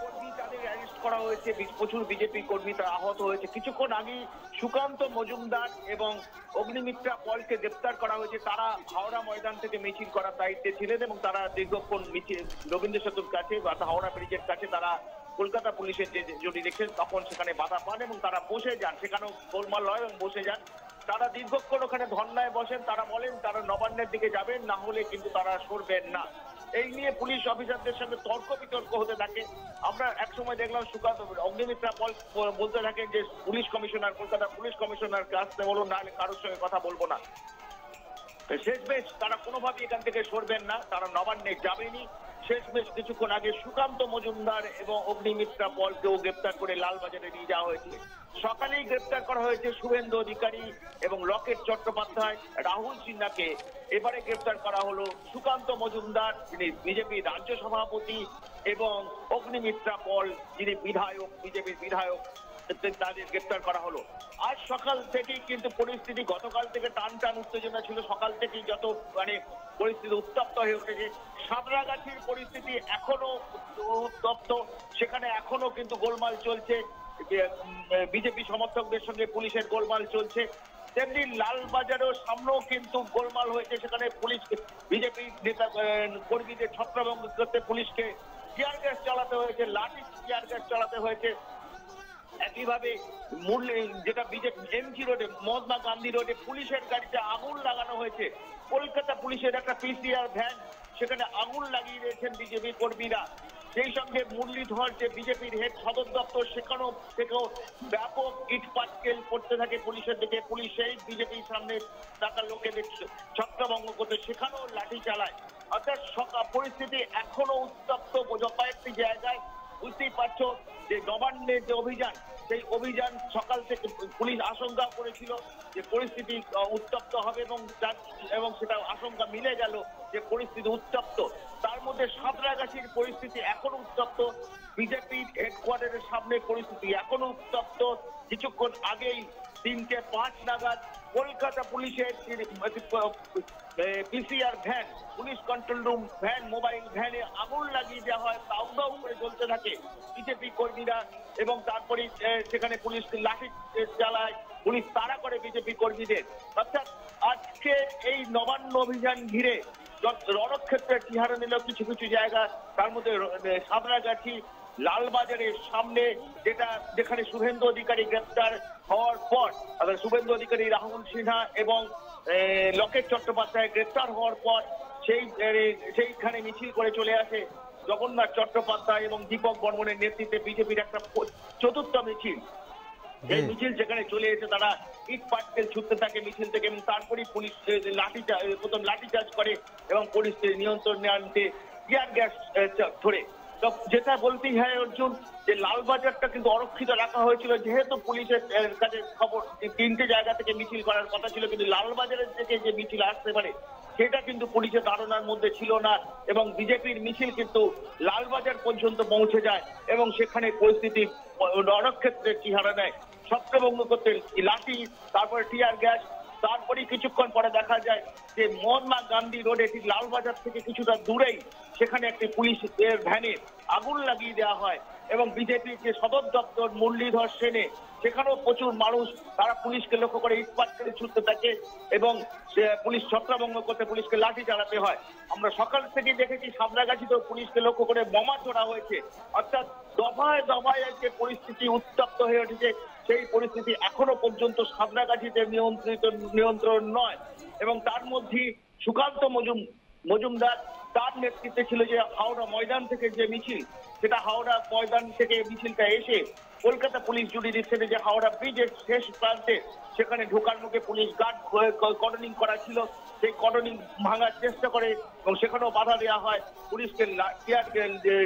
কর্মী তাদের অ্যারেস্ট করা হয়েছে, বি-, প্রচুর বিজেপি কর্মী তারা আহত হয়েছে। কিছুক্ষণ আগেই সুকান্ত মজুমদার এবং অগ্নিমিত্রা পলকে গ্রেপ্তার করা হয়েছে। তারা হাওড়া ময়দান থেকে মিছিল করার দায়িত্বে ছিলেন এবং তারা দীর্ঘক্ষণ মিছিল রবীন্দ্র সেতুর কাছে বা হাওড়া ব্রিজের কাছে তারা কলকাতা পুলিশের যে জুরি দেখছেন তখন সেখানে বাধা পান এবং তারা বসে যান, সেখানেও গোলমাল হয় এবং বসে যান। তারা দীর্ঘক্ষণ ওখানে ধর্নায় বসেন। তারা বলেন তারা নবান্নের দিকে যাবেন, না হলে কিন্তু তারা সরবেন না। এই নিয়ে পুলিশ অফিসারদের সঙ্গে তর্ক বিতর্ক হতে থাকে। আমরা এক সময় দেখলাম সুকান্ত অগ্নিমিত্রা পল ব-, বলতে থাকেন যে পুলিশ কমিশনার, কলকাতা পুলিশ কমিশনারকে আসতে বলুন, নাহলে কারোর সঙ্গে কথা বলবো না। তো শেষমেশ তারা কোনোভাবেই এখান থেকে সরবেন না, তারা নবান্নে যাবেনই। শেষমেশ কিছুক্ষণ আগে সুকান্ত মজুমদার এবং অগ্নিমিত্রা পলকেও গ্রেপ্তার করে লালবাজারে নিয়ে যাওয়া হয়েছে। সকালেই গ্রেপ্তার করা হয়েছে শুভেন্দু অধিকারী এবং লকেট চট্টোপাধ্যায়, রাহুল সিনহাকে। এবারে গ্রেপ্তার করা হলো সুকান্ত মজুমদার, যিনি বিজেপি রাজ্য সভাপতি, এবং অগ্নিমিত্রা পল, যিনি বিধায়ক, বিজেপির বিধায়ক, তাদের গ্রেপ্তার করা হলো। আজ সকাল থেকেই কিন্তু পরিস্থিতি, গতকাল থেকে টান টান উত্তেজনা ছিল, সকাল থেকেই যত মানে পরিস্থিতি উত্তপ্ত হয়ে উঠেছে। সাঁতরাগাছির পরিস্থিতি এখনো উত্তপ্ত, সেখানে এখনো কিন্তু গোলমাল চলছে। বিজেপি সমর্থকদের সঙ্গে পুলিশের গোলমাল চলছে। তেমনি লালবাজারেও সামনেও কিন্তু গোলমাল হয়েছে। সেখানে পুলিশ, বিজেপি নেতা, আহ, কর্মীদের ছত্রভঙ্গ করতে পুলিশকে টিয়ার গ্যাস চালাতে হয়েছে, লাঠি টিয়ার গ্যাস চালাতে হয়েছে। একইভাবে মুরলী, যেটা বিজেপি এমজি রোডে, মহাত্মা গান্ধী রোডে পুলিশের গাড়িতে আগুন লাগানো হয়েছে। কলকাতা পুলিশের একটা পিসিআর ভ্যান, সেখানে আগুন লাগিয়ে দিয়েছেন বিজেপি কর্মীরা। সেই সঙ্গে মুরলীধর, যে বিজেপির হেড সদর দপ্তর, সেখানেও, সেখানেও ব্যাপক ইট পাটকেল পড়তে থাকে পুলিশের দিকে। পুলিশ সেই বিজেপির সামনে থাকা লোকেদের ছত্রভঙ্গ করতে সেখানেও লাঠি চালায়। অর্থাৎ সকা-, পরিস্থিতি এখনো উত্তপ্ত বোঝা কয়েকটি জায়গায়। বুঝতেই পারছো যে নবান্নের যে অভিযান, সেই অভিযান সকাল থেকে পুলিশ আশঙ্কা করেছিল যে পরিস্থিতি, আহ, উত্তপ্ত হবে এবং যার, এবং সেটা আশঙ্কা মিলে গেল যে পরিস্থিতি উত্তপ্ত। তার মধ্যে সাঁতরাগাছির পরিস্থিতি এখনো উত্তপ্ত, বিজেপির হেডকোয়ার্টারের সামনে পরিস্থিতি এখনো উত্তপ্ত। কিছুক্ষণ আগেই তিনটে পাঁচ নাগাদ কলকাতা পুলিশের যে, আহ, P C R van, police control room van, mobile ভ্যানে আগুন লাগিয়ে দেওয়া হয়, দাউ দাউ করে জ্বলতে থাকে। বিজেপি কর্মীরা এবং তারপরে, এ, সেখানে পুলিশ লাঠি, এ, চালায়, পুলিশ তাড়া করে বিজেপি কর্মীদের। অর্থাৎ আজকে এই নবান্ন অভিযান ঘিরে যত রণক্ষেত্রের চেহারা নিল কিছু কিছু জায়গা, তার মধ্যে র-, এ, সাঁতরাগাছি লালবাজারের সামনে, যেটা, যেখানে শুভেন্দু অধিকারী গ্রেপ্তার হওয়ার পর, অর্থাৎ শুভেন্দু অধিকারী, রাহুল সিনহা এবং, এ, লকেট চট্টোপাধ্যায় গ্রেপ্তার হওয়ার পর সেই, এ, সেইখানে মিছিল করে চলে আসে জগন্নাথ চট্টোপাধ্যায় এবং দীপক বর্মনের নেতৃত্বে বিজেপির একটা প-, চতুর্থ মিছিল। এই মিছিল সেখানে চলে এসে তারা ইট পাটকেল ছুটতে থাকে মিছিল থেকে এবং তারপরেই পুলিশ, এ, লাঠি চা-, এ, প্রথম লাঠিচার্জ করে এবং পুলিশ নিয়ন্ত্রণে আনতে টিয়ার গ্যাস, এ, চা-, ছোড়ে। তো যেটা বলতেই হয় অর্জুন, যে লালবাজারটা কিন্তু অরক্ষিত রাখা হয়েছিল, যেহেতু পুলিশের, এ, কাছে খবর যে তিনটে জায়গা থেকে মিছিল করার কথা ছিল, কিন্তু লালবাজারের থেকে যে মিছিল আসতে পারে সেটা কিন্তু পুলিশের ধারণার মধ্যে ছিল না এবং বিজেপির মিছিল কিন্তু লালবাজার পর্যন্ত পৌঁছে যায় এবং সেখানে পরিস্থিতি রণক্ষেত্রের চেহারা নেয়। ছত্রভঙ্গ করতে লাঠি, তারপরে টিয়ার গ্যাস, তারপরে কিছুক্ষণ পরে দেখা যায় যে মহাত্মা গান্ধী রোডে ঠিক লালবাজার থেকে কিছুটা দূরেই সেখানে একটি পুলিশ এর ভ্যানে আগুন লাগিয়ে দেওয়া হয় এবং বিজেপির যে সদর দপ্তর মুরলীধর সেনে, সেখানেও প্রচুর মানুষ, তারা পুলিশকে লক্ষ্য করে ইট পাটকেল ছুটতে থাকে এবং সে পুলিশ ছত্রভঙ্গ করতে পুলিশকে লাঠি চালাতে হয়। আমরা সকাল থেকে দেখেছি সাঁতরাগাছিতেও পুলিশকে লক্ষ্য করে বোমা ছোড়া হয়েছে। অর্থাৎ দফায় দফায় যে পরিস্থিতি উত্তপ্ত হয়ে উঠেছে, সেই পরিস্থিতি এখনো পর্যন্ত সাঁতরাগাছিতে নিয়ন্ত্রিত, নিয়ন্ত্রণ নয়। এবং তার মধ্যে সুকান্ত মজুম মজুমদার, তার নেতৃত্বে ছিল যে হাওড়া ময়দান থেকে যে মিছিল, সেটা হাওড়া ময়দান থেকে মিছিলটা এসে কলকাতা পুলিশ জুডিশিয়ারি যে হাওড়া ব্রিজের শেষ প্রান্তে, সেখানে ঢোকার মুখে পুলিশ গার্ড কর্ডনিং করা ছিল, সেই কর্ডনিং ভাঙার চেষ্টা করে এবং সেখানেও বাধা দেওয়া হয়। পুলিশকে টিয়ার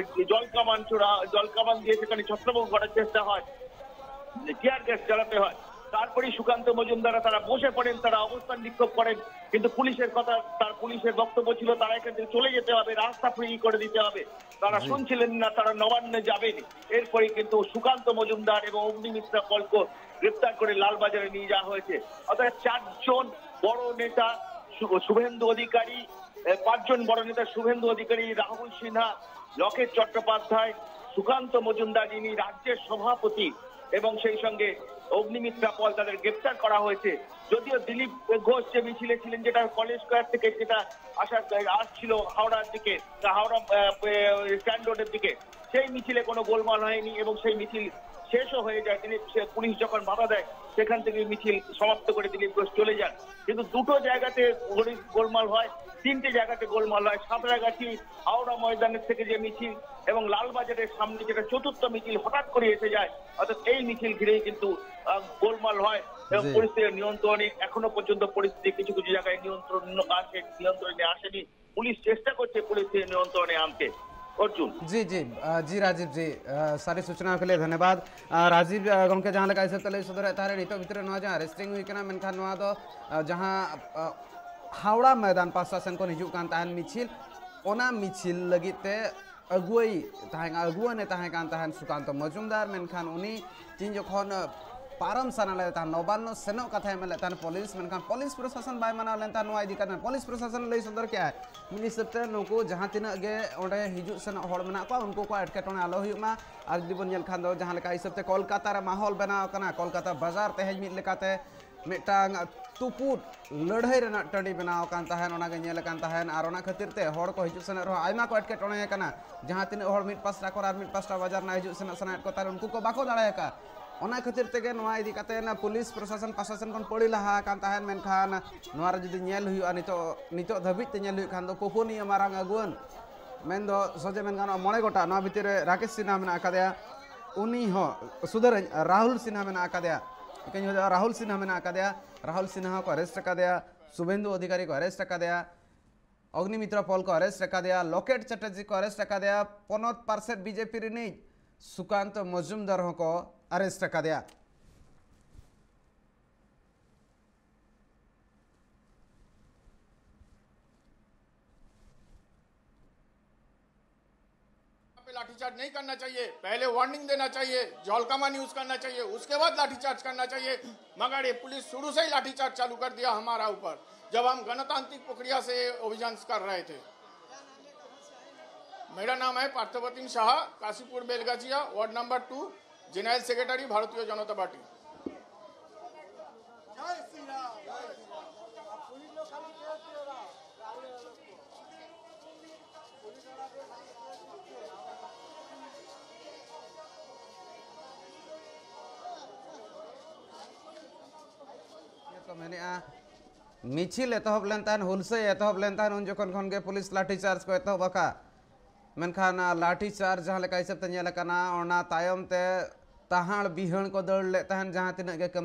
জল কামান ছোড়া, জল কামান দিয়ে সেখানে ছত্রভঙ্গ করার চেষ্টা হয়, টিয়ার গ্যাস চালাতে হয়। তারপরেই সুকান্ত মজুমদাররা তারা বসে পড়েন, তারা অবস্থান বিক্ষোভ করেন, কিন্তু পুলিশের কথা, তার পুলিশের বক্তব্য ছিল তারা এখান থেকে চলে যেতে হবে, রাস্তা ফ্রি করে দিতে হবে। তারা শুনছিলেন না, তারা নবান্নে যাবেন। এরপরে কিন্তু সুকান্ত মজুমদার এবং অগ্নিমিত্রা পলকে গ্রেপ্তার করে লালবাজারে নিয়ে যাওয়া হয়েছে। অর্থাৎ চারজন বড় নেতা, শু- শুভেন্দু অধিকারী, এ, পাঁচজন বড় নেতা শুভেন্দু অধিকারী, রাহুল সিনহা, লকেট চট্টোপাধ্যায়, সুকান্ত মজুমদার, যিনি রাজ্যের সভাপতি, এবং সেই সঙ্গে অগ্নিমিত্রা পল, তাদের গ্রেপ্তার করা হয়েছে। যদিও দিলীপ ঘোষ যে মিছিলে ছিলেন, যেটা কলেজ স্কোয়ার থেকে যেটা আসা আসছিল হাওড়ার দিকে, হাওড়া আহ, স্ট্যান্ড রোডের দিকে, সেই মিছিলে কোনো গোলমাল হয়নি এবং সেই মিছিল শেষও হয়ে যায়। দিলীপ, সে পুলিশ যখন বাধা দেয়, সেখান থেকে মিছিল সমাপ্ত করে দিলীপ ঘোষ চলে যান। কিন্তু দুটো জায়গাতে গোলমাল হয়, তিনটে জায়গাতে গোলমাল হয়। সাঁতরাগাছি, হাওড়া ময়দানের থেকে যে মিছিল এবং লালবাজারের সামনে যেটা চতুর্থ মিছিল হঠাৎ করে এসে যায়, অর্থাৎ এই মিছিল ঘিরেই কিন্তু গোলমাল হয় এবং পরিস্থিতি নিয়ন্ত্রণে, এখনো পর্যন্ত পরিস্থিতি কিছু কিছু জায়গায় নিয়ন্ত্রণ আসে, নিয়ন্ত্রণে আসেনি। পুলিশ চেষ্টা করছে পরিস্থিতি নিয়ন্ত্রণে আনতে। অর্জুন। জি জি। জি রাজীব জি, ᱥᱟᱹᱨᱤ ᱥᱩᱪᱱᱟ ᱠᱚ ᱞᱟᱹᱜᱤᱫ ᱫᱷᱚᱱᱭᱚᱵᱟᱫ᱾ ᱨᱟᱡᱤᱵ, ᱜᱚᱢᱠᱮ ᱡᱟᱦᱟᱸ ᱞᱮᱠᱟ ᱦᱤᱥᱟᱹᱵ ᱛᱮ ᱞᱟᱹᱭ ᱥᱚᱫᱚᱨᱮᱫ ᱛᱟᱦᱮᱸᱫ, ᱱᱤᱛᱚᱜ ᱵᱷᱤᱛᱨᱤ ᱨᱮ ᱱᱚᱣᱟ ᱡᱟᱦᱟᱸ ᱟᱨᱮᱥᱴᱤᱝ ᱦᱩᱭ ᱠᱟᱱᱟ, ᱢᱮᱱᱠᱷᱟᱱ ᱱᱚᱣᱟ ᱫᱚ ᱡᱟᱦᱟᱸ ᱦᱟᱣᱲᱟ ᱢᱚᱭᱫᱟᱱ ᱯᱟᱥᱴᱟ ᱥᱮᱱ ᱠᱷᱚᱱ ᱦᱤᱡᱩᱜ ᱠᱟᱱ ᱛᱟᱦᱮᱸᱫ ᱢᱤᱪᱷᱤᱞ, ᱚᱱᱟ ᱢᱤᱪᱷᱤᱞ ᱞᱟᱹᱜᱤᱫ ᱛᱮ ᱟᱹᱜᱩᱣᱟᱹᱭ ᱛᱟᱦᱮᱸ ᱟᱹᱜᱩᱣᱟᱹᱱᱮ ᱛᱟᱦᱮᱸ ᱠᱟᱱ ᱛᱟᱦᱮᱸᱫ ᱥᱩᱠᱟᱱᱛᱚ ᱢᱚᱡᱩᱢᱫᱟᱨ, ᱢᱮᱱᱠᱷᱟᱱ ᱩᱱᱤ ᱛᱤᱱ ᱡᱚᱠᱷᱚᱱ ᱯᱟᱨᱚᱢ ᱥᱟᱱᱟ ᱞᱮᱫ ᱛᱟᱦᱮᱸᱫ, ᱱᱚᱵᱟᱱᱱᱚ ᱥᱮᱱᱚᱜ ᱠᱟᱛᱷᱟᱭ ᱢᱮᱱ ᱞᱮᱫ ᱛᱟᱦᱮᱸᱫ ᱯᱩᱞᱤᱥ, ᱢᱮᱱᱠᱷᱟᱱ ᱯᱩᱞᱤᱥ ᱯᱨᱚᱥᱟᱥᱚᱱ ᱵᱟᱭ ᱢᱟᱱᱟᱣ ᱞᱮᱱ ᱛᱟᱦᱮᱸᱫ᱾ ᱱᱚᱣᱟ ᱤᱫᱤ ᱠᱟᱛᱮ ᱯᱩᱞᱤᱥ ᱯᱨᱚᱥᱟᱥᱚᱱ ᱞᱟᱹᱭ ᱥᱚᱫᱚᱨ ᱠᱮᱜᱼᱟᱭ, ᱢᱤᱫ ᱦᱤᱥᱟᱹᱵ ᱛᱮ ᱱᱩᱠᱩ ᱡᱟᱦᱟᱸ ᱛᱤᱱᱟᱹᱜ ᱜᱮ ᱚᱸᱰᱮ ᱦᱤᱡᱩᱜ ᱥᱮᱱᱚᱜ ᱦᱚᱲ ᱢᱮᱱᱟᱜ ᱠᱚᱣᱟ, ᱩᱱᱠᱩ ᱠᱚᱣᱟᱜ ᱮᱴᱠᱮᱴᱚᱬᱮ ᱟᱞᱚ ᱦᱩᱭᱩᱜ ᱢᱟ᱾ ᱟᱨ ᱡᱩᱫᱤ ᱵᱚᱱ ᱧᱮᱞ ᱠᱷᱟᱱ ᱫᱚ, ᱡᱟᱦᱟᱸ ᱞᱮᱠᱟ ᱦᱤᱥᱟᱹᱵ ᱛᱮ ᱠᱳᱞᱠᱟᱛᱟ ᱨᱮ ᱢᱟᱦᱚᱞ ᱵᱮᱱᱟᱣ ᱟᱠᱟᱱᱟ, ᱠᱳᱞᱠᱟᱛᱟ ᱵᱟᱡᱟᱨ ᱛᱮᱦᱮᱧ ᱢᱤᱫ ᱞᱮᱠᱟᱛᱮ ᱢᱤᱫᱴᱟᱝ ᱛᱩᱯᱩᱫ ᱞᱟᱹᱲᱦᱟᱹᱭ ᱨᱮᱱᱟᱜ ᱴᱟᱺᱰᱤ ᱵᱮᱱᱟᱣ ᱟᱠᱟᱱ ᱛᱟᱦᱮᱸᱱ, ᱚᱱᱟᱜᱮ ᱧᱮᱞ ᱟᱠᱟᱱ ᱛᱟᱦᱮᱸᱱ᱾ ᱟᱨ ᱚᱱᱟ ᱠᱷᱟᱹᱛᱤᱨ ᱛᱮ ᱦᱚᱲ ᱠᱚ ᱦᱤᱡᱩᱜ ᱥᱮᱱᱚᱜ ᱨᱮᱦᱚᱸ ᱟᱭᱢᱟ ᱠᱚ ᱮᱴᱠᱮᱴᱚᱬᱮ ᱟᱠᱟᱱᱟ᱾ ᱡᱟᱦᱟᱸ ᱛᱤᱱᱟᱹᱜ ᱦᱚᱲ ᱢᱤᱫ ᱯᱟᱥᱴᱟ ᱠᱷᱚᱱ ᱟᱨ ᱢᱤᱫ ᱯᱟᱥᱴᱟ ᱵᱟᱡᱟᱨ ᱨᱮᱱᱟᱜ ᱦᱤᱡᱩᱜ ᱥᱮᱱᱚᱜ ᱥᱟᱱᱟᱭᱮᱫ ᱠᱚ ᱛᱟᱦᱮᱸᱱ, ᱩᱱᱠᱩ ᱠᱚ ᱵᱟᱠᱚ ᱫᱟᱲᱮ ᱟᱠᱟᱫ᱾ ᱚᱱᱟ ᱠᱷᱟᱹᱛᱤᱨ ᱛᱮᱜᱮ ᱱᱚᱣᱟ ᱤᱫᱤ ᱠᱟᱛᱮ ᱯᱩᱞᱤᱥ ᱯᱨᱚᱥᱟᱥᱚᱱ ᱯᱟᱥᱟᱥᱚᱱ ᱠᱷᱚᱱ ᱯᱟᱹᱲᱤ ᱞᱟᱦᱟ ᱟᱠᱟᱱ ᱛᱟᱦᱮᱸᱱ, ᱢᱮᱱᱠᱷᱟᱱ ᱱᱚᱣᱟ ᱨᱮ ᱡᱩᱫᱤ ᱧᱮᱞ ᱦᱩᱭᱩᱜᱼᱟ, ᱱᱤᱛᱚᱜ, ᱱᱤᱛᱚᱜ ᱫᱷᱟᱹᱵᱤᱡ ᱛᱮ ᱧᱮᱞ ᱦᱩᱭᱩᱜ ᱠᱷᱟᱱ ᱫᱚ ᱯᱩᱯᱩᱱᱤᱭᱟᱹ ᱢᱟᱨᱟᱝ ᱟᱹᱜᱩᱣᱟᱹᱱ, ᱢᱮᱱᱫᱚ ᱥᱚᱡᱷᱮ ᱢᱮᱱ ᱜᱟᱱᱚᱜᱼᱟ ᱢᱚᱬᱮ ᱜᱚᱴᱟᱝ, ᱱᱚᱣᱟ ᱵᱷᱤᱛᱤᱨ ᱨᱮ ᱨᱟᱠᱮᱥ ᱥᱤᱱᱦᱟ ᱢᱮᱱᱟᱜ ᱟᱠᱟᱫᱮᱭᱟ, ᱩᱱᱤ ᱦᱚᱸ, ᱥᱩᱫᱷᱟᱹᱨᱟᱹᱧ, ᱨᱟᱦᱩᱞ ᱥᱤᱱᱦᱟ ᱢᱮᱱᱟᱜ ᱟᱠᱟᱫᱮᱭᱟ, ᱤᱠᱟᱹᱧ ᱦᱩᱭᱩᱜᱼᱟ, ᱨᱟᱦᱩᱞ ᱥᱤᱱᱦᱟ ᱢᱮᱱᱟᱜ ᱟᱠᱟᱫᱮᱭᱟ, ᱨᱟᱦᱩᱞ ᱥᱤᱱᱦᱟ ᱦᱚᱸᱠᱚ ᱟᱨᱮᱥᱴ ᱟᱠᱟᱫᱮᱭᱟ, ᱥᱩᱵᱷᱮᱱᱫᱩ ᱚᱫᱷᱤᱠᱟᱨᱤ ᱠᱚ ᱟᱨᱮᱥᱴ ᱟᱠᱟᱫᱮᱭᱟ, ᱚᱜᱽᱱᱤᱢᱤᱛᱨᱟ ᱯᱚᱞ ᱠᱚ ᱟᱨᱮᱥᱴ ᱟᱠᱟᱫᱮᱭᱟ, ᱞᱚᱠᱮᱴ ᱪᱮᱴᱟᱨᱡᱤ ᱠᱚ ᱟᱨᱮᱥᱴ ᱟᱠᱟᱫᱮᱭᱟ, ᱯᱚᱱᱚᱛ ᱯᱟᱨᱥᱮᱫ ᱵᱤᱡᱮᱯᱤ ᱨᱤᱱᱤᱡ ᱥᱩᱠᱟᱱᱛ ᱢᱚᱡᱩᱢᱫᱟᱨ ᱦᱚᱸᱠᱚ ᱟᱨᱮᱥᱴ ᱟᱠᱟᱫᱮᱭᱟ᱾ पे लाठीचार्ज नहीं करना चाहिए, पहले वार्निंग देना चाहिए, जॉलकामान यूज़ करना चाहिए, उसके बाद लाठीचार्ज करना चाहिए। मगर ये पुलिस शुरू से ही लाठीचार्ज चालू कर दिया हमारा ऊपर, जब हम गणतांत्रिक प्रक्रिया से ये अभियान कर रहे थे। मेरा नाम है Parthapratim Shah, Kashipur Belgachia, ward number two, general secretary Bharatiya Janata party. ᱠᱚ ᱢᱮᱱᱮᱜᱼᱟ, ᱢᱤᱪᱷᱤᱞ ᱮᱛᱚᱦᱚᱵ ᱞᱮᱱ ᱛᱟᱦᱮᱸᱱ, ᱦᱩᱞᱥᱟᱹᱭ ᱮᱛᱚᱦᱚᱵ ᱞᱮᱱ ᱛᱟᱦᱮᱸᱱ, ᱩᱱ ᱡᱚᱠᱷᱚᱱ ᱠᱷᱚᱱ ᱜᱮ ᱯᱩᱞᱤᱥ ᱞᱟᱴᱷᱤ ᱪᱟᱨᱡᱽ ᱠᱚ ᱮᱛᱚᱦᱚᱵ ᱟᱠᱟᱫ᱾ ᱢᱮᱱᱠᱷᱟᱱ, ᱟᱸ, ᱞᱟᱴᱷᱤ ᱪᱟᱨᱡᱽ ᱡᱟᱦᱟᱸ ᱞᱮᱠᱟ ᱦᱤᱥᱟᱹᱵ ᱛᱮ ᱧᱮᱞ ᱟᱠᱟᱱᱟ, ᱚᱱᱟ ᱛᱟᱭᱚᱢ ᱛᱮ ᱛᱟᱦᱟᱸᱲ ᱵᱤᱦᱟᱹᱲ ᱠᱚ ᱫᱟᱹᱲ ᱞᱮᱫ ᱛᱟᱦᱮᱸᱱ, ᱡᱟᱦᱟᱸ ᱛᱤᱱᱟᱹᱜ ᱜᱮ ᱠᱟᱹᱢᱤ